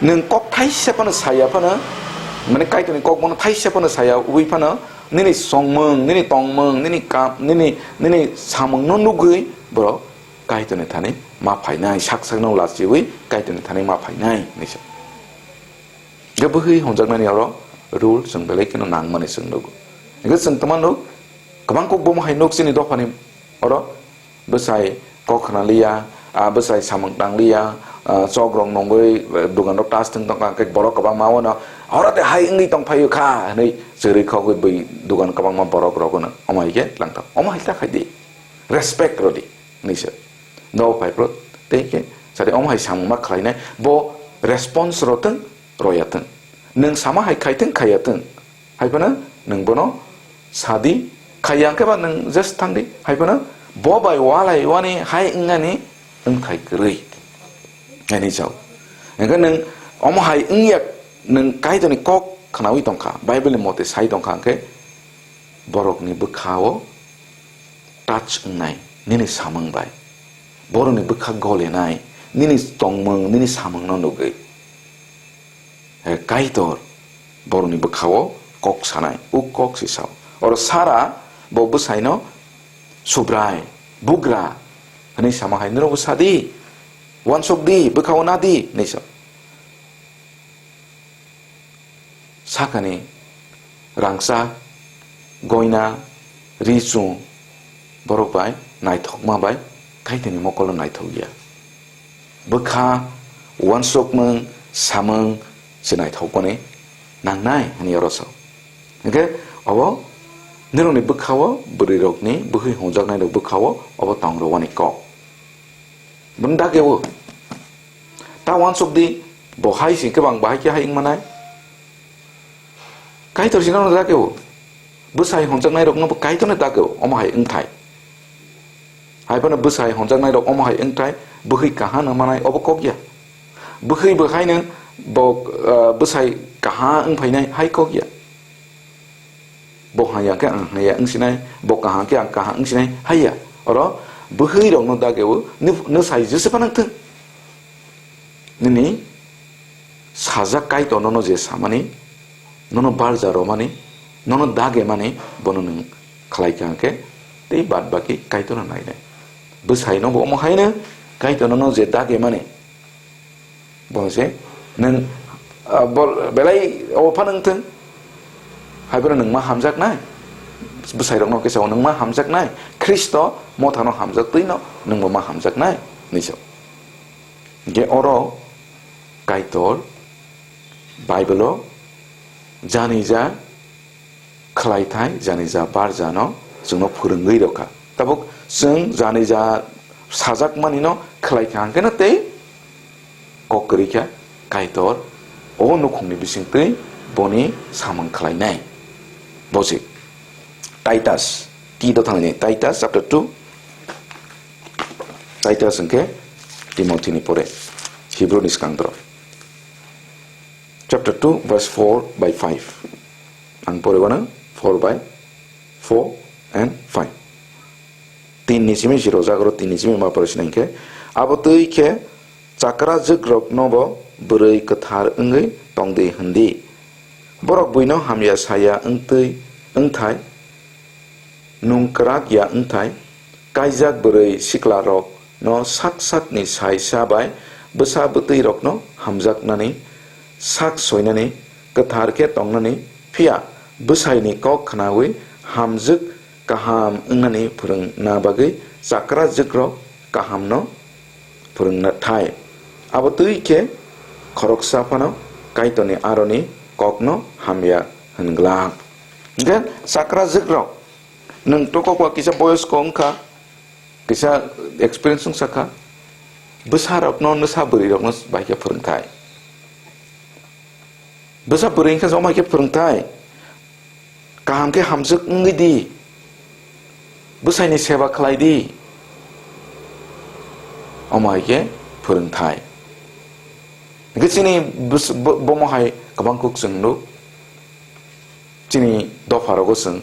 nwng kok thaisa phano saya phano, mane Kaitorni kok bono thaisa phano saya wi phano, nini songmung, nini tongmung, nini kam, nini, nini samungno nugwi borok Kaitorni thani ma phainai, sak sakno lachiwi Kaitorni thani ma phainai hinwi sa. Hwnkhe bwhwi hwnjaknani oro rule chwng belai kheno nangmani chwng nugo. Hwnkhe chwng twma nuk, kwbang kok bomo hai nuk chini dophani oro, bwsai kok khna liya, ah, bwsai samung tang liya, ah, chok rok nungwi, eh, dugan rok tas thwng tongkha, hwnkhe borok kwbangma ono, "Oro de hai wngwi tong phaio kha," hinwi chwrwi khogwi bwi dugan kwbangma borok rok ono. Omo hai khe tlang tong. Omo hai ta khai di. Respect rw di. Hinwi se. No phai phro tei khe sadi omo hai samung ma khlainai. Bo response rw thwng, rw ya thwng. Nwng sama hai khai thwng, khai ya thwng. Hai phano nwng bono sadi, khaiya hwnkhe ba nwng just thangdi. Hai phano bo bai walai wani hai wngnani wngthai kwrwi. Ani chao. Hwnkhe nwng omo hai wngya, nwng Kaitorni kok khnawi tongkha, Bible ni mote sai tongkha hwnkhe borokni bwkha-o touch wngnai nini samung bai. Borokni bwkha golenai nini tongmung, nini samungno nugwi. He Kaitor borokni bwkha-o kok sanai, o kok se sao. Oro Sara bo bwsaino Subrai, bugra hwnwi sama hai, "Norokbo sadi, uansuk di, bwkha-o nadi," hinwi sa. Sakani rangchak, goina, ri chum borok bai naithokma bai Kaitorni mokolo naithokya. Bwkha, uansukmung, samung se naithokmani nangnai hwnwi oro sao. Hwnkhe obo norokni bwkha-o bwrwirokni bwkhwi hwnjaknairok bwkha-o obo tong rwani kok. Bwrwini dageo ta uansuk di, bo hai sing khe bang bahai khe hai wng manai. Kaitor sino no dageo. Bwsai hwnjaknairokno bo Kaitorni dageo omo hai wngthai. Hai phano bwsai hwnjaknairok omo hai wngthai, bwkhwi kaham wng manai obo kok ya. Bwkhwi bo haino bo, ah, bwsai kaham wng phainai hai kok ya. Bo haya khe ang haya wng sinai, bo kaham khe ang kaham wng sinai, haiya. Oro bwkhwi rokno dageo nw-, nwsai jesa phano wng thung. Nini sajak Kaitor nono je samani, nono barja romani, nono dagemani, bono nwng khlai kha hwnkhe tei bad baki Kaitorno nainai. Bwsai no bo omo haino Kaitor nono je dagemani, Bo se nwng, ah, bol-, belai obo phano wng thung. Hai phano nwng ma hamjaknai. Bwsairokno khe sao, "Nwng ma hamjaknai. Khristo mothano hamjaktwino nwngbo ma hamjaknai," hinwi sao. Hwnkhe oro Kaitor Bible-o janija khlaithai, janija barjano chwngno phwrwngwi rwkha. Tabuk chwng janija sajakmanino khlaikha hwnkhe no tei kok kwrwi kha Kaitor o nukhungni bisingtwi boni samung khlainai. Bojik. Titus, twi do thangni, Titus chapter two. Titus hwnkhe Timothy ni pore, Hebrew ni swkang doro. Chapter two, verse four by five. Ang pore wano four by four and five. Tin ni simi si rojak oro, tin ni simi ma pore sinai khe, abo twi khe chakra jwk rok no bo bwrwi kwthar wngwi tongdi hwndi. Borok buino hamya saya wngtwi wngthai, nung kwrak ya wngthai, kaijak bwrwi siklarokno sak sakni saisa bai bwsa bwtwirokno hamjaknani, sak soinani, kwthar khe tongnani, phiya bwsaini kok khnaui hamjwk kaham wngnani phwrwngna bagwi chakra jwkrok kahamno phwrwngna thai. Abo twi khe khoroksa phano Kaitorni aroni kokno hamya hwn glak. Hwnkhe chakra jwkrok, nwng to kokba kisa boyosko wngkha, kisa experience wngsa kha, bwsarokno, nwsa bwrwirokno bai khe phwrwngthai. Bwsa bwrwi wngkha se omo hai khe phwrwngthai. Kaham khe hamjwk wngwi di. Bwsaini seba khlai di. Omo hai khe phwrwngthai. Hingke chini bus-, bo-, bomo hai kwbang kuk chwng nuk. Chini dopha rogo chwng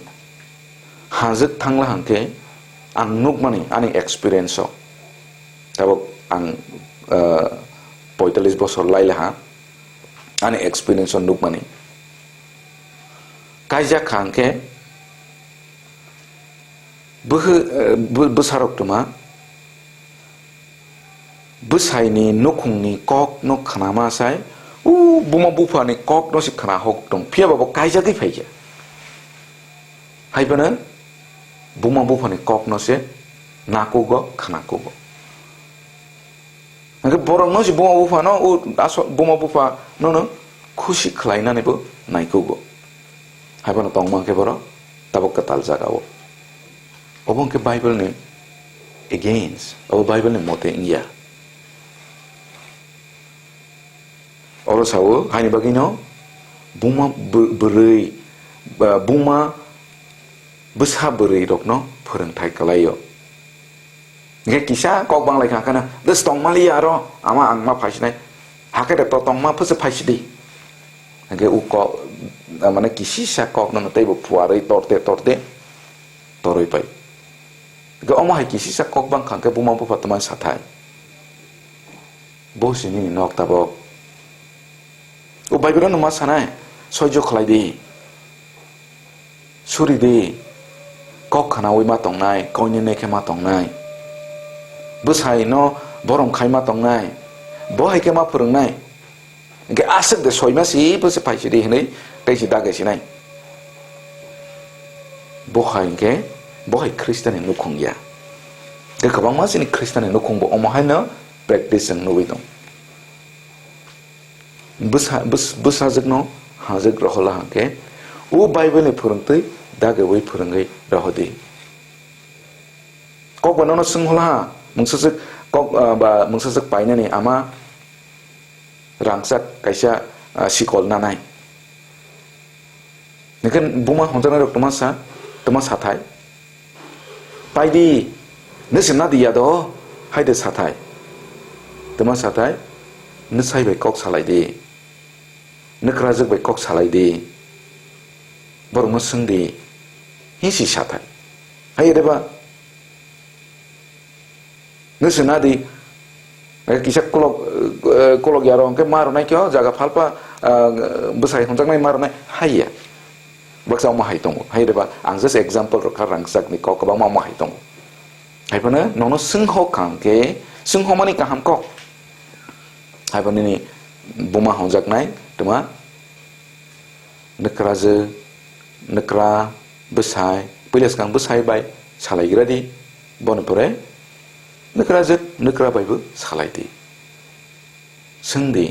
hajwk thangla hangke ang nukmani ani experience o. Tabuk ang, ah, poitallis bosor lailaha ani experience o nukmani. Kaijak kha hangke bwhwi, eh, bw-, bwsarok twma bwsaini nukhungni kokno khnama sai, o buma buphani kokno se khna hok tong, phiya ba bo kaijagwi phaikha. Hai phano buma buphani kokno se nakugo, khnakugo. Hingke borokno se buma buphano, o aso-, buma buphano no khusi khlainani bo naikugo. Hai phano tongma khe borok tabuk kwtal jagao. Obo hwnkhe Bible ni against, obo Bible ni mote wngya. Oro sao, haini bagwino buma bw-, bwrwi, ba buma bwsa bwrwi rokno phwrwngthai kwlaio. Hingke kisa kok banglai kha kheno, "Des tongmaliya aro, ama ang ma phaisinai. Hakhe de to tongma phese phaisidi." Hingke u kok, mane kisisa kok no teibo phuarwi torte torte torwi pai. Hingke omo hai kisisa kok bang kha hingke buma bupha twma sathai. Bo se nini nok tabok. O Bible no ma sanai, soijo khlai di. Suri di. Kok khnaui ma tongnai, koinene khe ma tongnai. Bwsai no borom khai ma tongnai. Bo hai khe ma phwrwngnai. Hingke aswk de soi ma si, bo se phai si di hinui, tei si dagai sinai. Bo hai hingke, bo hai Khristian ni nukhung ya. Tei kwbangma chini Khristian ni nukhung bo omo hai no practice wng nugui tong. Bwsa-, bws-, bwsajwkno hajwk rohola hwnkhe, o Bible ni phwrwngtwi dagiui phwrwngwi rohodi. Kok bai nono swng hola ha, mungsajwk kok, ah, ba mungsajwk painani ama rangchak kaisa, ah, sikol nanai. Hingke buma hwnjaknai rok twma sa, twma sathai. Paidi, nw se nadi ya do, hai de sathai. Twma sathai, nwsai bai kok salai di. Nwkrajwk bai kok salai di. Borokno swng di. Hi si sathai. Hai de ba? Nw se nadi, eh, kisa kolok, eh, kolok yaro hwnkhe ma rwnai khe o jaga phalpa, ah, bwsai hwnjaknai ma rwnai, hai ya. Baksa omo hai tongo. Hai de ba, ang just example rwkha rangchakni kok kwbangma omo hai tongo. Hai phano nono swng hok kha hwnkhe, swng homani kaham kok. Hai phano nini buma hwnjaknai, twma, Nwkrajwk, nwkra, bwsai, puila swkang bwsai bai salai gra di, boni pore nwkrajwk, nwkra bai bo salai di. Swng di,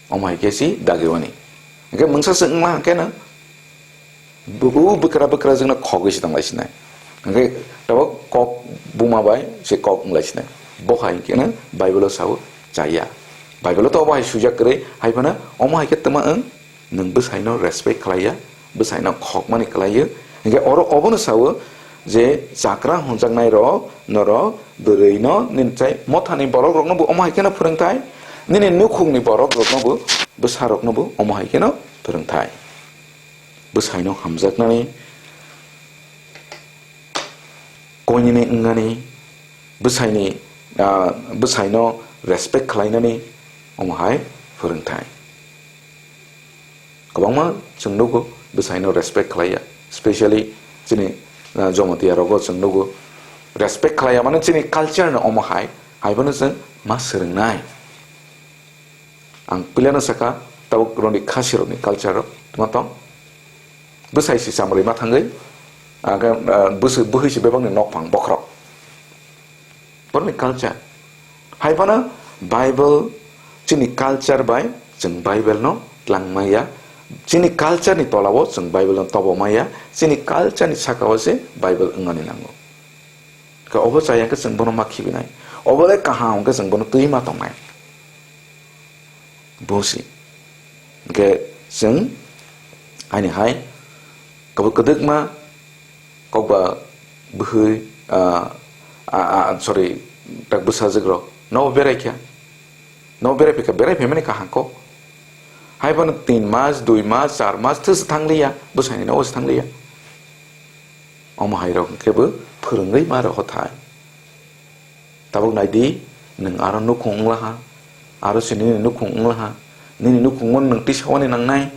omo hai khe si dagirwani. Hingkhe mungsa swk wngma hwnkhe no, bu-, bu-, bwkra, bwkrajwkno khogwi se tonglai sinai. Hingkhe tabuk kok buma bai se kok wnglai sinai. Bo hai hingkhe no Bible-o sao chaya. Bible-o to obo hai swijak kwrwi, hai phano omo hai khe twma wng. Nwng bwsaino respect khlaiya, bwsaino khokmani khlaiyo. Hinkhe oro obono sao je chakra hwnjaknai rok norok bwrwino nini chai mothani borok rokno bo omo hai kheno phwrwngthai, nini nukhungni borok rokno bo bwsa rokno bo omo hai kheno phwrwngthai. Bwsaino hamjaknani, koinene wngnani, bwsaini, ah, bwsaino respect khlainani omo hai phwrwngthai. Kwbangma chwng nugo bwsaino respect khlaiya, specially chini, ah, Jamatia rogo chwng nugo respect khlaiya, mane chini culture no omo hai, hai bono chwng ma swrwngnai. Ang puilano saka, tabuk roni khasi rokni culture rok tuma tong. Bwsai si chamrwi ma thangwi, ah, khe, ah, bwswi, bwhwi si bebakni nokphang bokhorok. Borokni culture. Hai phano Bible, chini culture bai chwng Bible no tlang maya. Chini culture ni tola o chwng Bible no tobo maya. Chini culture ni saka o se Bible wngmani nango. Khe obo chaya khe chwng bono ma khibinai. Obo le kaham khe chwng bono twi ma tongnai. Bo se. Hingkhe chwng, haini hai, kabo kwdwkma, kokba bwhwi, ah, ah, ah, sorry, tak bwsajwk rok nobo berai kha. No berai phikha, berai phaimani kaham kok. Hai phano tin mas, dui mas, char mas, thwsa thangliya, bwsaini no thanglia. Omo hai rok khe bo phwrwngwi ma rw thai. Tabuk nai di, nwng aro nukhung wng laha, aro se nini nukhung wng laha, nini nukhung no nwng tisawani nangnai.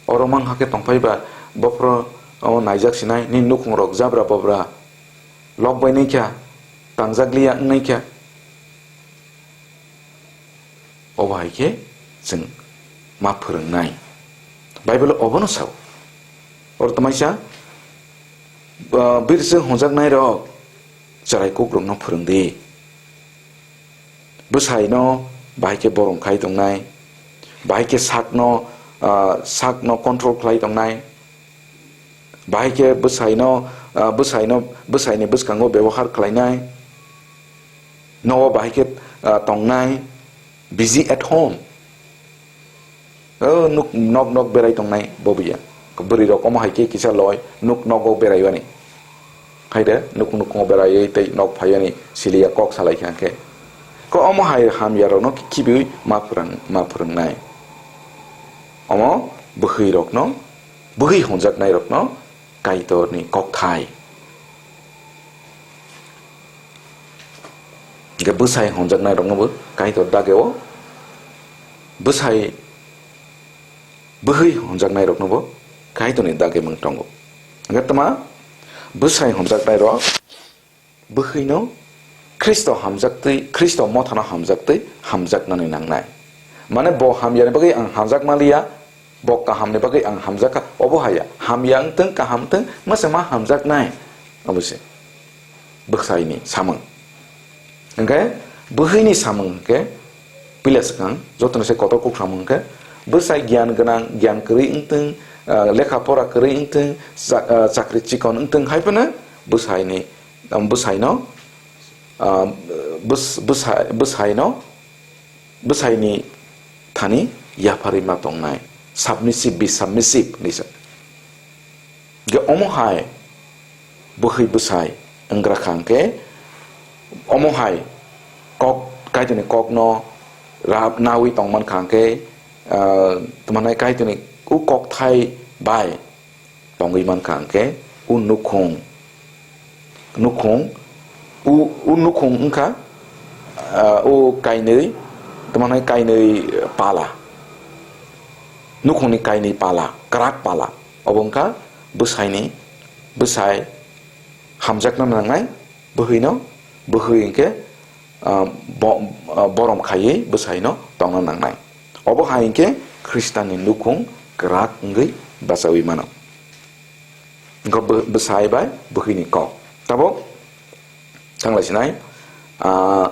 Oro mang hakhe tongphai ba bophro o naijak sinai, nini nukhung rok jabra bobra lok bai nai kha, tangjak liya wng nai kha. Obo hai khe chwng ma phwrwngnai. Bible obono sao. Oro tamaisa, ah, birse honjaknai rok chwrai kukrokno phwrwng di. Bwsai no bahai khe borom khai tongnai, bahai khe sak no, ah, sak no control khlai tongnai, bahai khe bwsai no, ah, bwsai no, bwsai ni bwskango bebohar khlainai, nogo bahai khe, ah, tongnai, busy at home. O nuk nok nok berai tongnai bo buya. Bwrwi rok omo hai khe kisa loi nuk nogo berai ani. Hai de nuk nukhungo berai tei nok phai ani siliya kok salai kha khe. Ko omo hai hamya rok no khibiwi ma phwrwng, ma phwrwngnai. Omo bwkhwi rok no, bwkhwi honjaknai rok no Kaitor ni kokthai. Hingke bwsai honjaknai rokno bo Kaitor dageo, bwsai bwhwi honjaknai rokno bo Kaitorni dagimung tongo. Hingke tma bwsai honjaknai rok bwhwino Khristo hamjaktwi, Khristo mothano hamjaktwi hamjaknani nangnai. Mane bo hamyani bagwi ang hamjakma liya, bo kahamni bagwi ang hamjakha, obo haya. Hamya wngtwng, kaham wngtwng, masa ma hamjaknai. Obo se bwsaini samung. Hingke bwhwini samung hingke puila swkang, jotono se kotor kuk samung hingke bwsai giyan gwnang, giyan kwrwi wngtwng, ah, lekha pora kwrwi wngtwng, cha-, ah, chakri chikon wngtwng hai phano bwsaini, um, bwsaino, um, bwsai, bwsaino bwsaini thani yapharwi ma tongnai, submissive, be submissive hinwi sa. Hingke omo hai bwhwi bwsai wngkra kha hingke, omo hai kok, Kaitorni kokno rap nawi tongman kha hingke, ah, tamo hwnai Kaitorni u kokthai bai tongwi mankha hingke u nukhung, nukhung, u, u nukhung wngkha, ah, u kainwi, tamo hwnai kainwi pala, nukhungni kainwi pala, kwrak pala, obo wngkha bwsaini, bwsai hamjakna nangnai, bwhwino, bwhwi hingke, ah, bo-, ah, borom khaiwi bwsaino tongna nangnai. Obo hai hingke Khristanni nukhung kwrak wngwi bachaui mano. Wngkha bw-, bwsai bai bwhwini kok. Tabuk thanglai sinai, ah,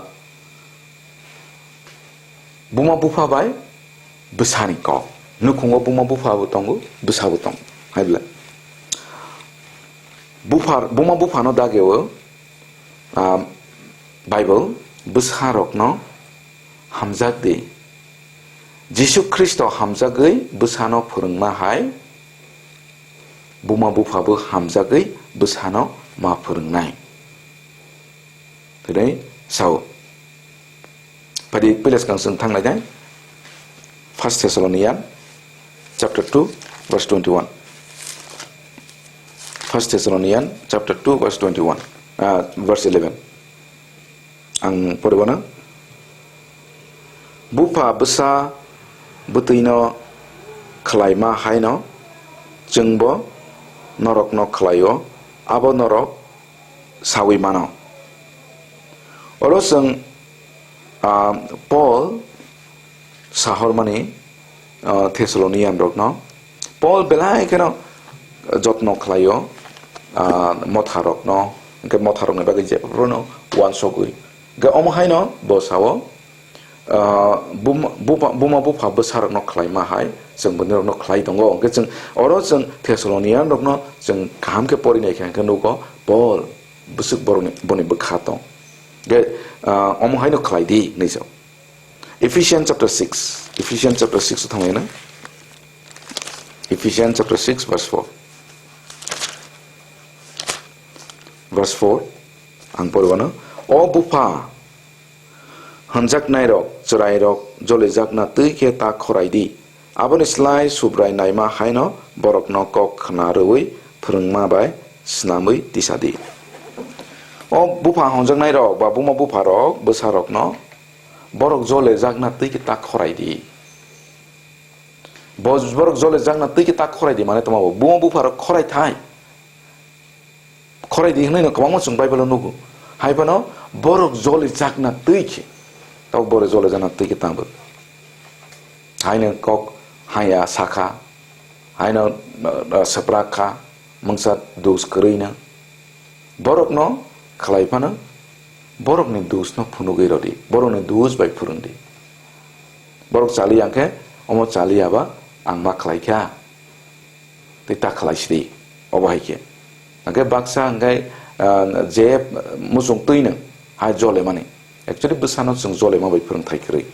buma bupha bai bwsani kok. Nukhungo buma bupha bo tongo, bwsa bo tongo. Hai bwle. Bupha, buma buphano dageo, ah, Bible bwsarokno hamjak di. Jisu Khristo hamjagwi bwsano phwrwngma hai, buma buphabo hamjagwi bwsano ma phwrwngnai. Tei sao. Padi puila swkang chwng thanglai dai. First Thessalonian chapter two, verse twenty-one. First Thessalonian chapter two, verse twenty-one, ah, verse eleven. Ang poribana. Bupha bwsa bwtwino khlaima haino chwngbo norokno khlaio, abo norok saui mano. Oro chwng, ah, Paul sahormani, ah, Thessalonian rokno, Paul belai kheno jotno khlaio, ah, motha rokno, hingke motha rokni bagwi jephruno uansugwi. Hingke omo haino bo sao, ah, buma, buma, buma bupha bwsarokno khlaima hai, chwng bwrwirokno khlai tongo. Hingke chwng oro chwng Thessalonian rokno chwng kaham khe porinai khe hingke nugo Paul bwswk borokni, boni bwkha tong. Hingke, ah, omo haino khlai di hinwi sao. Ephesians chapter six. Ephesians chapter six o thanglaina. Ephesians chapter six, verse four. Verse four, ang poribano. O bupha, Hwnjaknairok, chwrairok jolijakna twi khe ta khorai di. Aboni slai Subrai naima haino borokno kok khna rwui phwrwngma bai snamwi tisa di. O bupha hwnjaknairok ba buma bupharok bwsarokno borok jolijakna twi khe ta khorai di. Bo-, borok jolijakna twi khe ta khorai di, mane tongma bo buma bupharok khorai thai. Khorai di hwnwi no kwbangma chwng Bible-o nugo. Hai phano borok jolijakna twi khe, tok borok jolijakna twi khe tangbo. Haino kok haya sakha, haino, uh, uh, swprak kha, mungsa dos kwrwino. Borokno khlai phano borokni dosno phunugwi rw di, borokni dos bai phwrwng di. Borok chaliya hwnkhe, omo chaliya ba ang ma khlai kha. Tei ta khlai sidi, obo hai khe. Hwnkhe baksa hwnkhe, ah, je muchung twi nw hai jolemani. Actually, bwsano chwng jolema bai phwrwngthai kwrwi.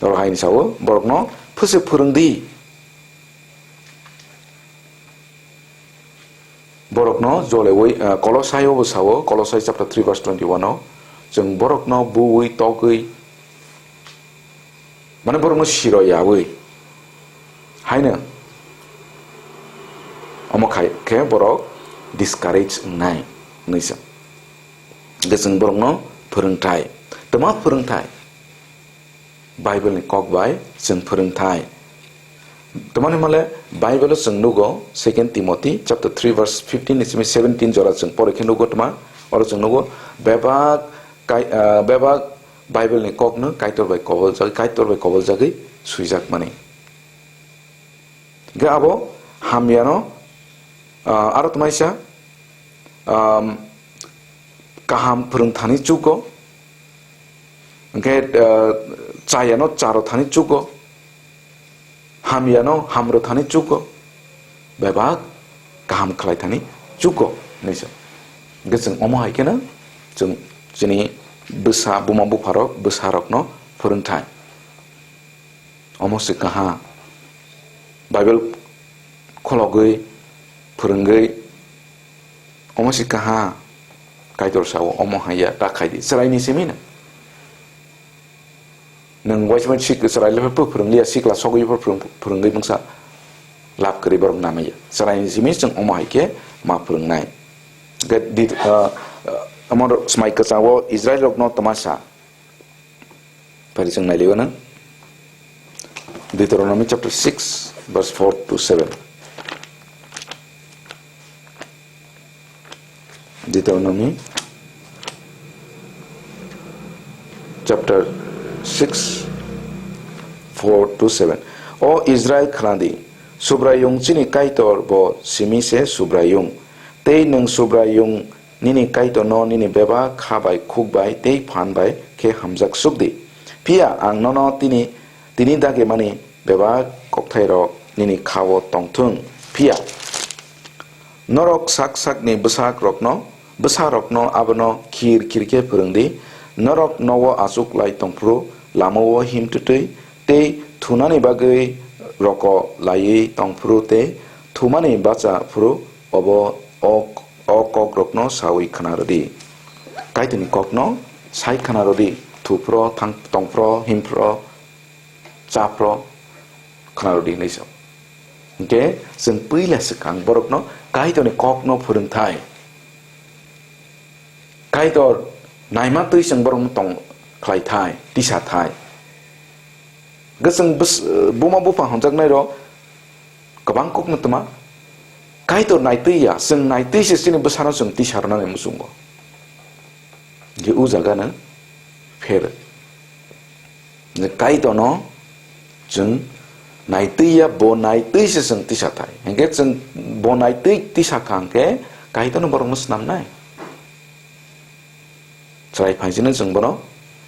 Oro hai ni sao, borokno phwse phwrwng di. Borokno jolewi, ah, Kolosai o bo sao, Kolosai chapter three verse twenty-one o, chwng borokno buwi togwi, mane borokno siro yawi. Haino omo khai khe borok discourage wngnai hwnwi sa. Hwnkhe chwng borokno phwrwngthai, twma phwrwngthai. Bible ni kok bai chwng phwrwngthai. Tamani hwnmale Bible o chwng nugo, Second Timothy chapter three verse fifteen ni simi seventeen jora chwng pore khe nugo tma, oro chwng nugo bebak kai-, ah, bebak Bible ni kokno Kaitor bai koboljak-, Kaitor bai koboljagwi swijak mani. Hwnkhe abo hamyano, ah, aro tmaisa, um, kaham phwrwngthani chugo, hwnkhe, ah, chayano charo thani chugo, hamyano hamro thani chugo, bebak kaham khlai thani chugo hinwi sa. Hwnkhe chwng omo hai kheno chwng chini bwsa, buma bupharok, bwsarokno phwrwngthai. Omo se kaha. Bible khologwi, phwrwngwi, omo se kaha. Kaitor sao, omo hai ya, ta khai di. Chwraini simi no. Nwng waisa sik-, chwrai le pho phwrwng liya, sikla sogwi pho phwrwng-, phwrwngwi mungsa lab kwrwi borok namai ya. Chwraini simi chwng omo hai khe ma phwrwngnai. Ge-, di-, ah, ah, omo rok swmai kwchao Israil rokno tma sa. Phari chwng nailigo na? Deuteronomy chapter six, verse four to seven. Deuteronomy chapter six, four to seven. O Israel, khna di, Subraiyung chini Kaitor bo simi se Subraiyung. Tei nwng Subraiyung nini Kaitorno nini bebak kha bai, khuk bai tei phan bai khe hamjak suk di. Phiya ang nono tini, tini dagimani bebak kokthairok nini kha-o tong thung. Phiya norok sak sakni bwsakrokno, bwsarokno abono khir khir khe phwrwng di. Norok nogo achuk lai tong phuru, lama-o him twtwi tei thunani bagwi roko laiwi tong phuru tei thumani bacha phuru, obo o, o kokrokno saui khna rw di. Kaitorni kokno sai khna rw di, thu phro, thang-, tong phro, him phro, cha phro, khna rw di hinwi sa. Hwnkhe chwng puila swkang borokno Kaitorni kokno phwrwng thai. Kaitor naima twi chwng borokno tong khlai thai, tisa thai. Hwnkhe chwng bwswk, buma bupha hwnjaknai rok kwbang kokno twma. Kaitor naitwi ya, chwng naitwi se chini bwsano chwng tisa rwnani muchungo. Je o jaga no pher. Je Kaitorno chwng naitwi ya, bo naitwi se chwng tisa thai. Hwnkhe chwng bo naitwi tisa kha hwnkhe Kaitorno borokno snamnai. Chwrai phaisino chwng bono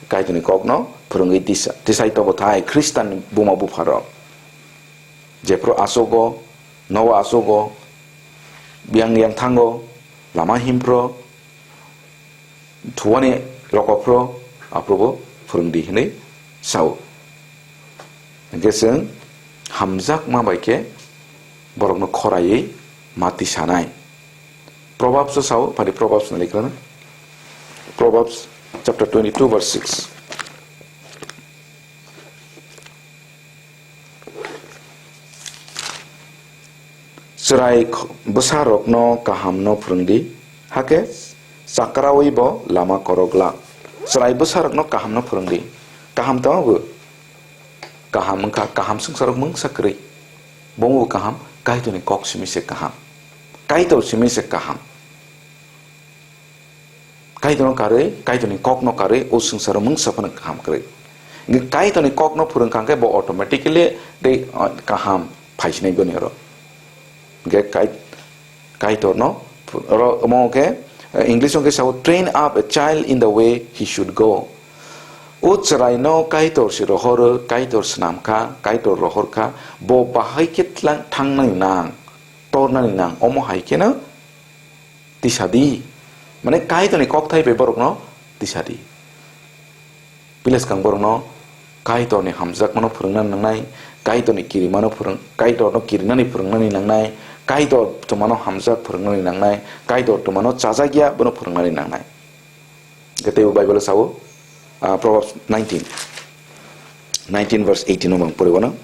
Kaitorni kokno phwrwngwi tisa, tisai tobo thai Khristanni buma bupharok. Jephru achugo, nogo achugo, biyang yang thango, lama himphro, thuani rokophro, aphrubo phwrwngdi hinwi sao. Hwnkhe chwng hamjakma bai khe borokno khoraiwi mati sanai. Proverbs o sao, phani Proverbs ni lekhana. Proverbs Chapter twenty-two, verse six. Chwrai kh-, bwsarokno kahamno phwrwng di, hakhe chakraui bo lama korok glak. Chwrai bwsarokno kahamno phwrwng di. Kaham tamo bo? Kaham wngkha, kaham swngcharok mungsa kwrwi. Bomo bo kaham, Kaitorni kok simi se kaham. Kaitor simi se kaham. Kaitorno karwi, Kaitorni kokno karwi, o swngcharo mungsa phano kaham kwrwi. Hingkhe Kaitorni kokno phwrwngkha hwnkhe bo automatically tei, uh, kaham phaisinai boni oro. Hingkhe Kai-, Kaitorno ph-, oro omo hwnkhe, uh, English hwnkhe sao, "Train up a child in the way he should go." O chwraino Kaitor se rohoro, Kaitor swnamkha, Kaitor rohorkha, bo bahai khe tlang-, thangnani nang, tornani nang, omo hai kheno tisa di. Mane Kaitorni kokthai bai borokno tisa di. Pila swkang borokno Kaitorni hamjakmano phwrwngna nangnai, Kaitorni kirimano phwrwng-, Kaitorno kirinani phwrwngnani nangnai, Kaitor twmano hamjak phwrwngnani nangnai, Kaitor twmano chajak ya bono phwrwngnani nangnai. Hwnkhe teibo Bible-o sao, ah, Proverbs nineteen, nineteen verse eighteen o bang poriwano.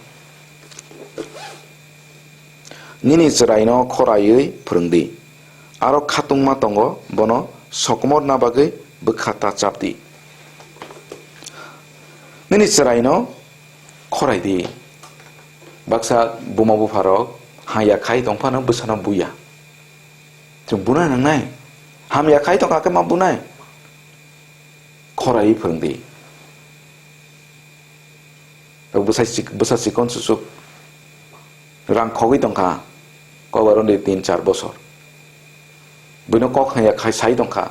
Nini chwraino khoraiwi phwrwng di. Aro khatungma tongo, bono sokomorna bagwi bwkha ta chap di. Nini chwraino khorai di. Baksa buma bupharok haya khai tong phano bwsano buya. Chwng buna nangnai. Hamya khai tong kha khe ma bunai. Khoraiwi phwrwng di. Tabuk bwsa chik-, bwsa chikon susuk rang khogwi tongkha, kok aro ni tin char bosor. Buino kok hanya khai sai tongkha.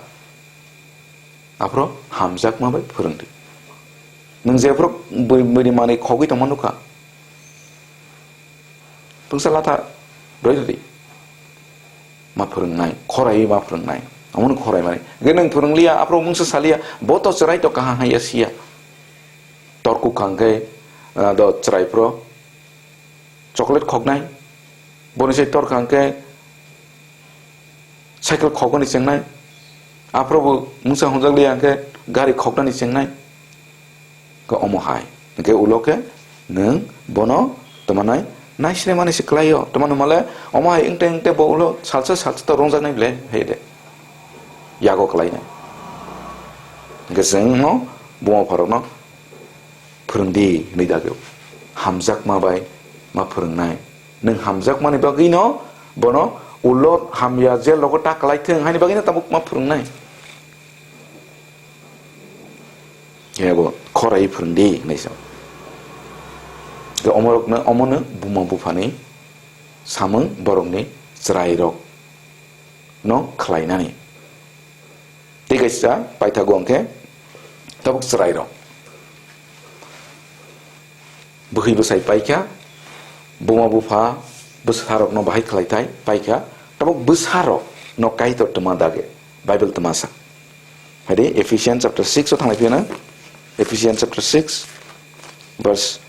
Aphro hamjakma bai phwrwng di. Nwng jephru bui-, buini manwi khogwi tongma nukha. Pungsa latha roi ridi. Ma phwrwngnai, khorai ma phwrwngnai. Omono khorai mani. Hwnkhe nwng phwrwngliya, aphro mungsa saliya, bo to chwrai to kaham haiya siya. Torkuk kha hwnkhe, ah, do chwrai phro chocolate khoknai. Boni sai tor kha hwnkhe cycle khoknani chengnai. Aphro bo mungsa honjak liya hwnkhe gari khoknani chengnai. Khe omo hai. Hwnkhe ulo khe nwng bono tongmanai naisre mani se kwlaio. Tongmani male omo hai wngte wngte bo ulo salsa salsa to rwngjaknai ble hai de. Yago kwlainai. Hwnkhe chwngno buma pharokno phwrwng di hwnwi dagio. Hamjakma bai ma phwrwngnai. Nwng hamjakmani bagwino bono ulo hamya je logo ta kwlaithwng haini bagwino tabuk ma phwrwngnai. Ebo khorai phwrwng di hwnwi sa. Khe omorokno, omono buma buphani samung borokni chwrairokno khlainani. Tei kaisa paithago hwnkhe tabuk chwrairok. Bwkhwi bwsai paikha, buma bupha bwsarokno bahai khlaithai paikha, tabuk bwsarokno Kaitor twma dage, Bible twma sa. Haide Ephesians chapter six o thanglai phiyana, Ephesians chapter six, verse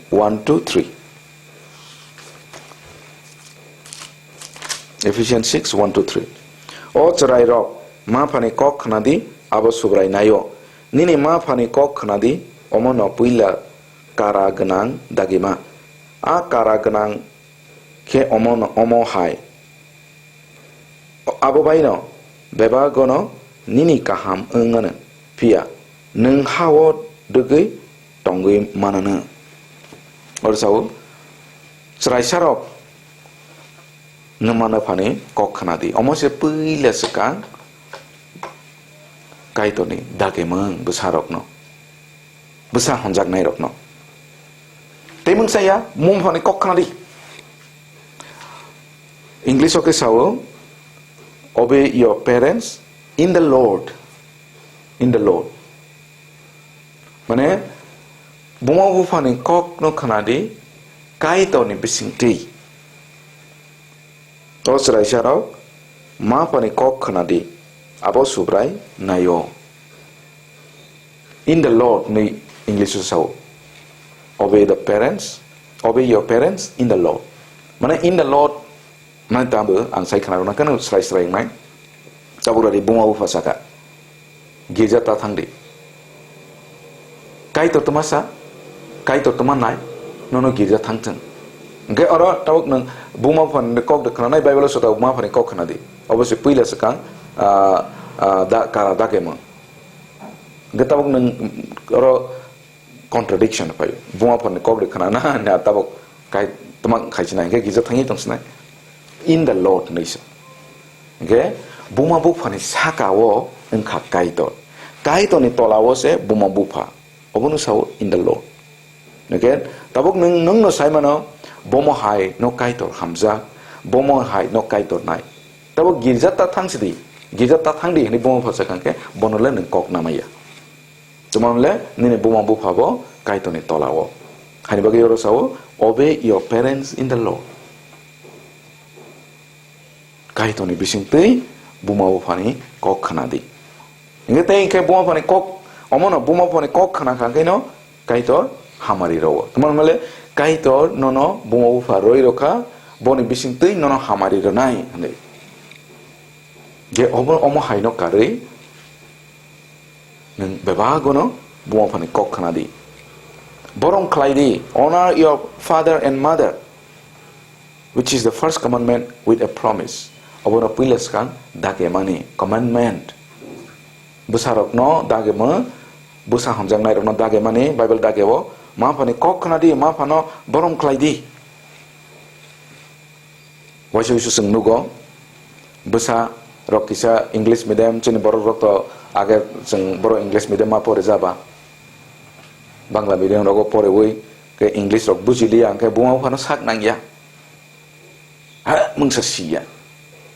one to three. Ephesians six, one to three. O chwrairok, ma phani kok khna di, abo Subrai naio. Nini ma phani kok khna di, omono puila kara gwnang dagima. A kara gwnang khe omono, omo hai. Abo baino bebagono nini kaham wng anw, phiya nwng ha-o dwgwi tongwi man anw. Oro sao, chwraisarok nwmano phani kok khna di. Omo se puila swkang Kaitorni dagimung bwsarokno, bwsa honjaknairokno. Tei mungsa ya, mung phani kok khna di. English o khe sao, "Obey your parents in the Lord." In the Lord. Mane, buma buphani kokno khna di, Kaitorni bisingtwi. O chwraisarok, ma phani kok khna di, abo Subrai naio. In the Lord ni English o sao. Obey the parents, obey your parents in the Lord. Mane in the Lord, mane tamo ang sai khna rwna kano srai srai wngnai. Tabuk radi buma bupha saka. Girja ta thang di. Kaitor tma sa, Kaitor tma nai, nono girja thang thung. Hingke oro tabuk nwng buma buphani kok de khwnanai, Bible o sota buma buphani kok khwna di. Obo se puila swkang, ah, ah, da, kara dakemung. Hingke tabuk nwng oro contradiction phai. Buma buphani kok de khwnana, na tabuk kai tma khai sinai, hingke girja thangwi tong sinai. In the Lord hinwi se. Hingke buma buphani saka o wngkha Kaitor. Kaitorni tola o se buma bupha. Obono sao in the Lord. Hingke tabuk nwng, nwngno sai mano, bomo hai no Kaitor hamjak, bomo hai no Kaitor nai. Tabuk girja ta thang sidi, girja ta thang di hinwi buma bupha sakha hingke bono le nwng kok namaya. Tma hwnle nini buma bupha bo Kaitorni tola o. Haini bagwi oro sao, "Obey your parents in the Lord." Kaitorni bisingtwi buma buphani kok khwna di. Hingke tei hingke buma buphani kok, omono buma buphani kok khwna kha hingke no Kaitor hamari rwo. Tma hwnle Kaitor nono buma bupha rwi rokha, boni bisingtwi nono hamari rwnai hinwi. Je obo, omo hai no karwi nwng bebagono buma buphani kok khwna di. Borom khlai di, "Honor your father and mother, which is the first commandment with a promise." Obono puila swkang dagimani, commandment. Bwsarokno dagimo, bwsa hamjaknairokno dagimani, Bible dagio, ma phani kok khwna di, ma phano borom khlai di. Waisa waisa chwng nugo, bwsa rok kisa English medium, chini borok rok to age chwng boro English medium ma pore jaba, Bangla medium rogo porewi ke English rok buji liya, hingke buma buphano sak nangya. Ha, mungsa siya.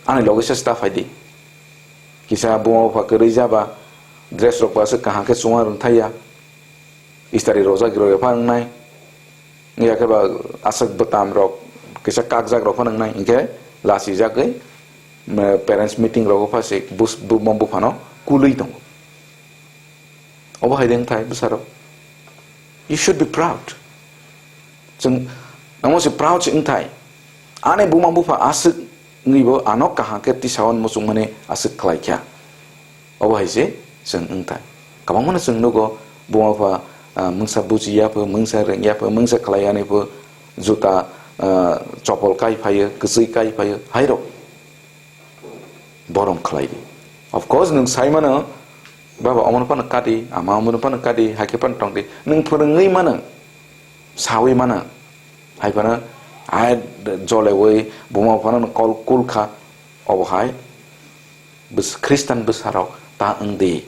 Ani loge se sta phai di. Kisa buma bupha kwrwi jaba, dress rok ba se kaham khe chuma rwng thaiya. Istari rojak rok epha wngnai. Wngya khe ba aswk bwtam rok kisa kakjak rok phano wngnai. Hinkhe lachijagwi, mm, parents meeting rogo pha se bus-, bu-, buma buphano kulwi tongo. Obo hai de wngthai bwsarok. You should be proud. Chwng, amo se proud se wngthai. Ani buma bupha aswk wngwi bo ano kaham khe tisa hwn muchungmani aswk khlai kha. Obo hai se chwng wngthai. Kwbangmano chwng nugo, buma bupha, ah, mungsa buji ya pho, mungsa rwng ya pho, mungsa khlai yani pho, juta, ah, chopol kai phaio, kwchwi kai phaio, hairok. Borom khlai di. Of course, nwng sai mano, "Baba, omono phano kadi, ama omono phano kadi, hai khe phano tong di." Nwng phwrwngwi mano, sawi mano. Hai phano, ai jolewi buma phano kol kul kha, obo hai bws-, Khristan bwsarok ta wng di.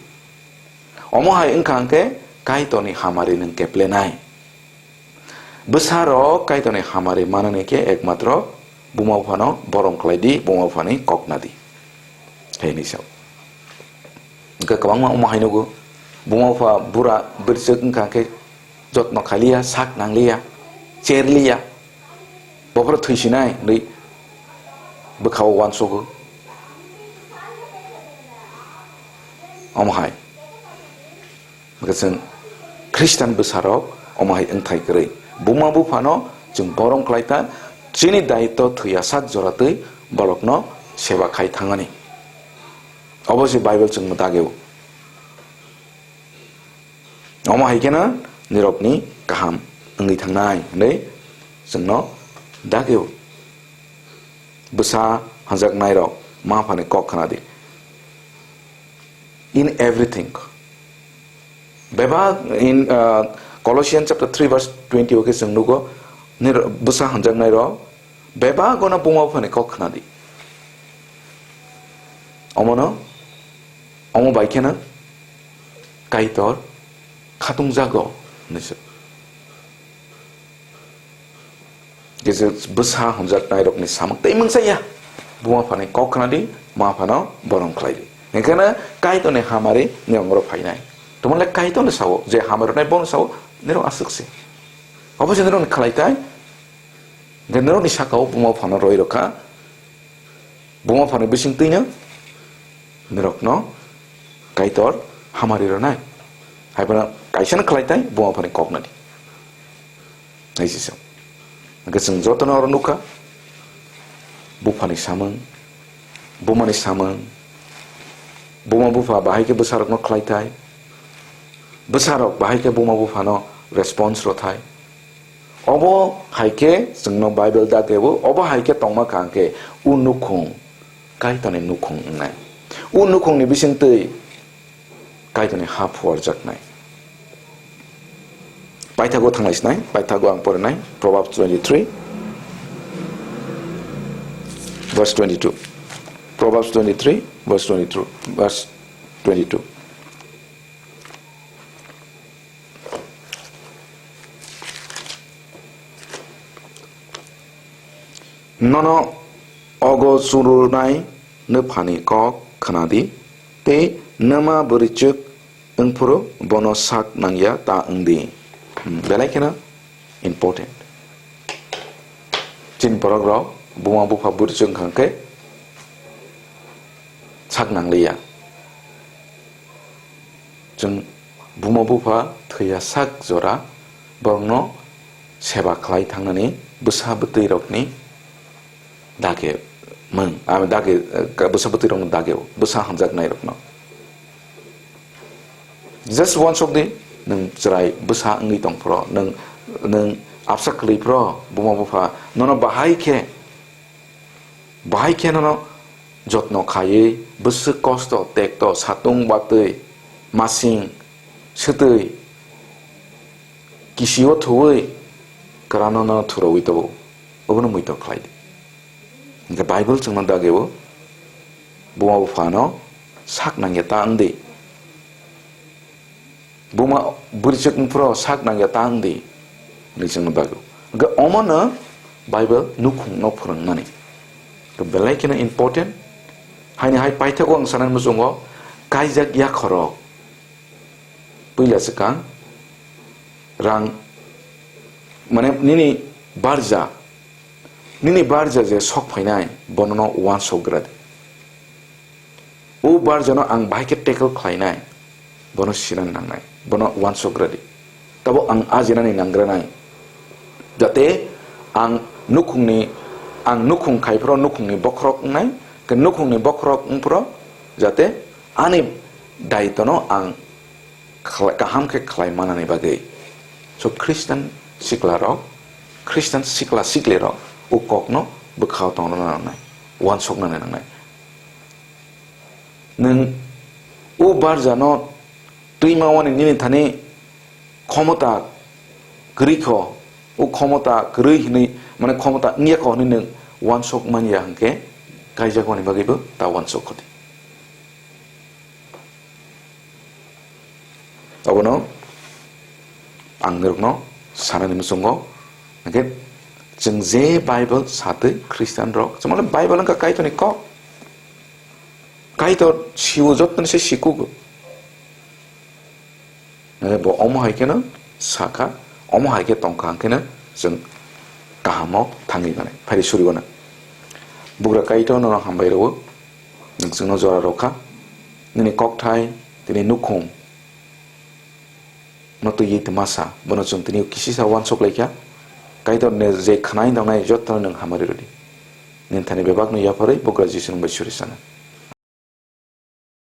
Omo hai wngkha hwnkhe Kaitorni hamari nwng keplenai. Bwsarok Kaitorni hamari manani khe ekmatro buma buphano borom khlai di, buma buphani kok na di. Hei ni sao. Hwnkhe kwbangma omo hai nugo, buma bupha bura bwrchwk wngkha khe jotno khailiya, sak nangliya, cherliya, bophoro thwisinai hinwi bwkhao uansugo. Omo hai. Hwnkhe chwng Khristan bwsarok omo hai wngthai kwrwi. Buma buphano chwng borom khlai ta, chini daitw thwiya sak jora twi borokno seba khai thangmani. Obo se Bible chwngno dagio. Omo hai kheno nirokni kaham wngwi thangnai hwnwi chwngno dagio. Bwsa hamjaknairok ma phani kok khna di. In everything. Bebak in, uh, Colossians chapter three verse twenty o khe chwng nugo, nir-, bwsa hamjaknairok bebagono buma buphani kok khna di. Omono, omo bai kheno Kaitor khatungjago hinwi se. Kisa bwsa hamjaknairokni samung tei mungsa ya. Buma phani kok khna di, ma phano borom khlai di. Hingkheno Kaitorni hamari nirok oro phainai. Tongmole Kaitorno sao, je hamari rwnai bono sao, nirok aswk se. Obo se nirokni khlai tai, je nirokni sakao buma phano roi rokha. Buma phani bising twino nirokno Kaitor hamari rwnai. Hai phano kaisano khlai tai buma phani kok nani. Hai se se. Hwnkhe chwng jotono oro nukha. Buphani samung, bumani samung, Buma bupha bahai khe bwsarokno khlai thai, bwsarok bahai khe buma buphano response rw thai. Obo hai khe chwngno Bible dageo, obo hai khe tongma kaham khe o nukhung Kaitorni nukhung wngnai. O nukhungni bisingtwi Kaitorni ha phuarjaknai. Paithago thanglai sinai, paithago ang porinai, Proverbs twenty-three, verse twenty-two. Proverbs twenty-three, verse twenty-two, verse twenty-two. Nono ogo churunai nwphani kok khna di, tei nwma bwrwichwk wngphuru bono sak nangya ta wng di. Hmm, belai kheno important. Chini borok rok buma bupha bwrwichwk wngkha khe sak nangliya. Chwng buma bupha thwiya sak jora borokno seba khlai thangnani bwsa bwtwi rokni dage mung, ah, dage, eh, bwsa bwtwi rokno dage o, bwsa hamjaknai rokno. Just uansuk di, nwng chwrai bwsa wngwi tong phro, nwng, nwng absa kwlwi phro, buma bupha nono bahai khe, bahai khe nono jotno khaiwi, bwswk kosto, tekto, satung batwi, masing, swtwi, kisio thuwi, kwrano no thurogwi tongo, obono muitor khlai di. Hwnkhe Bible chwngno dagio, buma buphano sak nangya ta wng di. Buma bwrwichwk wngphuru sak nangya ta wng di, hwnwi chwngno dago. Hwnkhe omono Bible nukhungno phwrwngmani. Hwnkhe belai kheno important. Haini hai paithago ang sanani muchungo kaijak yakhorok. Puila swkang rang, mane nini barja, nini barja je sok phainai, bonono uansuk gra di. O barjano ang bahai khe tackle khlainai, bono sinani nangnai, bono uansuk gra di. Tabo ang ajinani nanggranai, jate ang nukhungni, ang nukhung khai phro nukhungni bokhorok wngnai, khe nukhungni bokhorok wng phro jate ani daitono ang khlai-, kaham khe khlai manani bagwi. So Christian sikla rok, Christian sikla sikli rok o kokno bwkhao tongrwna nangnai, uansuknani nangnai. Nwng o barjano twima wani nini thani khomota kwrwi kho, o khomota kwrwi hinwi, mane khomota wngya kho hinwi nwng uansuk manya hwnkhe, kaijak wani bagwibo ta uansuk khodi. Abono ang norokno sanani muchungo, hwnkhe chwng je Bible satwi Christian rok, chwng mane Bible wngkha Kaitorni kok. Kaitor siwo jottoni se sikugo. Hwnkhe bo omo hai kheno sakha, omo hai khe tongkha, hwnkhe no chwng kahamo thangwi mane, phairi suri mane. Bugra Kaitor nono hambai rwo, nwng chwngno jora rwkha, nini kokthai, tini nukhung no twiwi twmasa, bono chwng tini kisisa uansuk laikha. Kaitor ni je khwnai tongnai jotono nwng hamari rwdi. Nini thani bebakno yapharwi bugra Jisu nwng bai suri sana.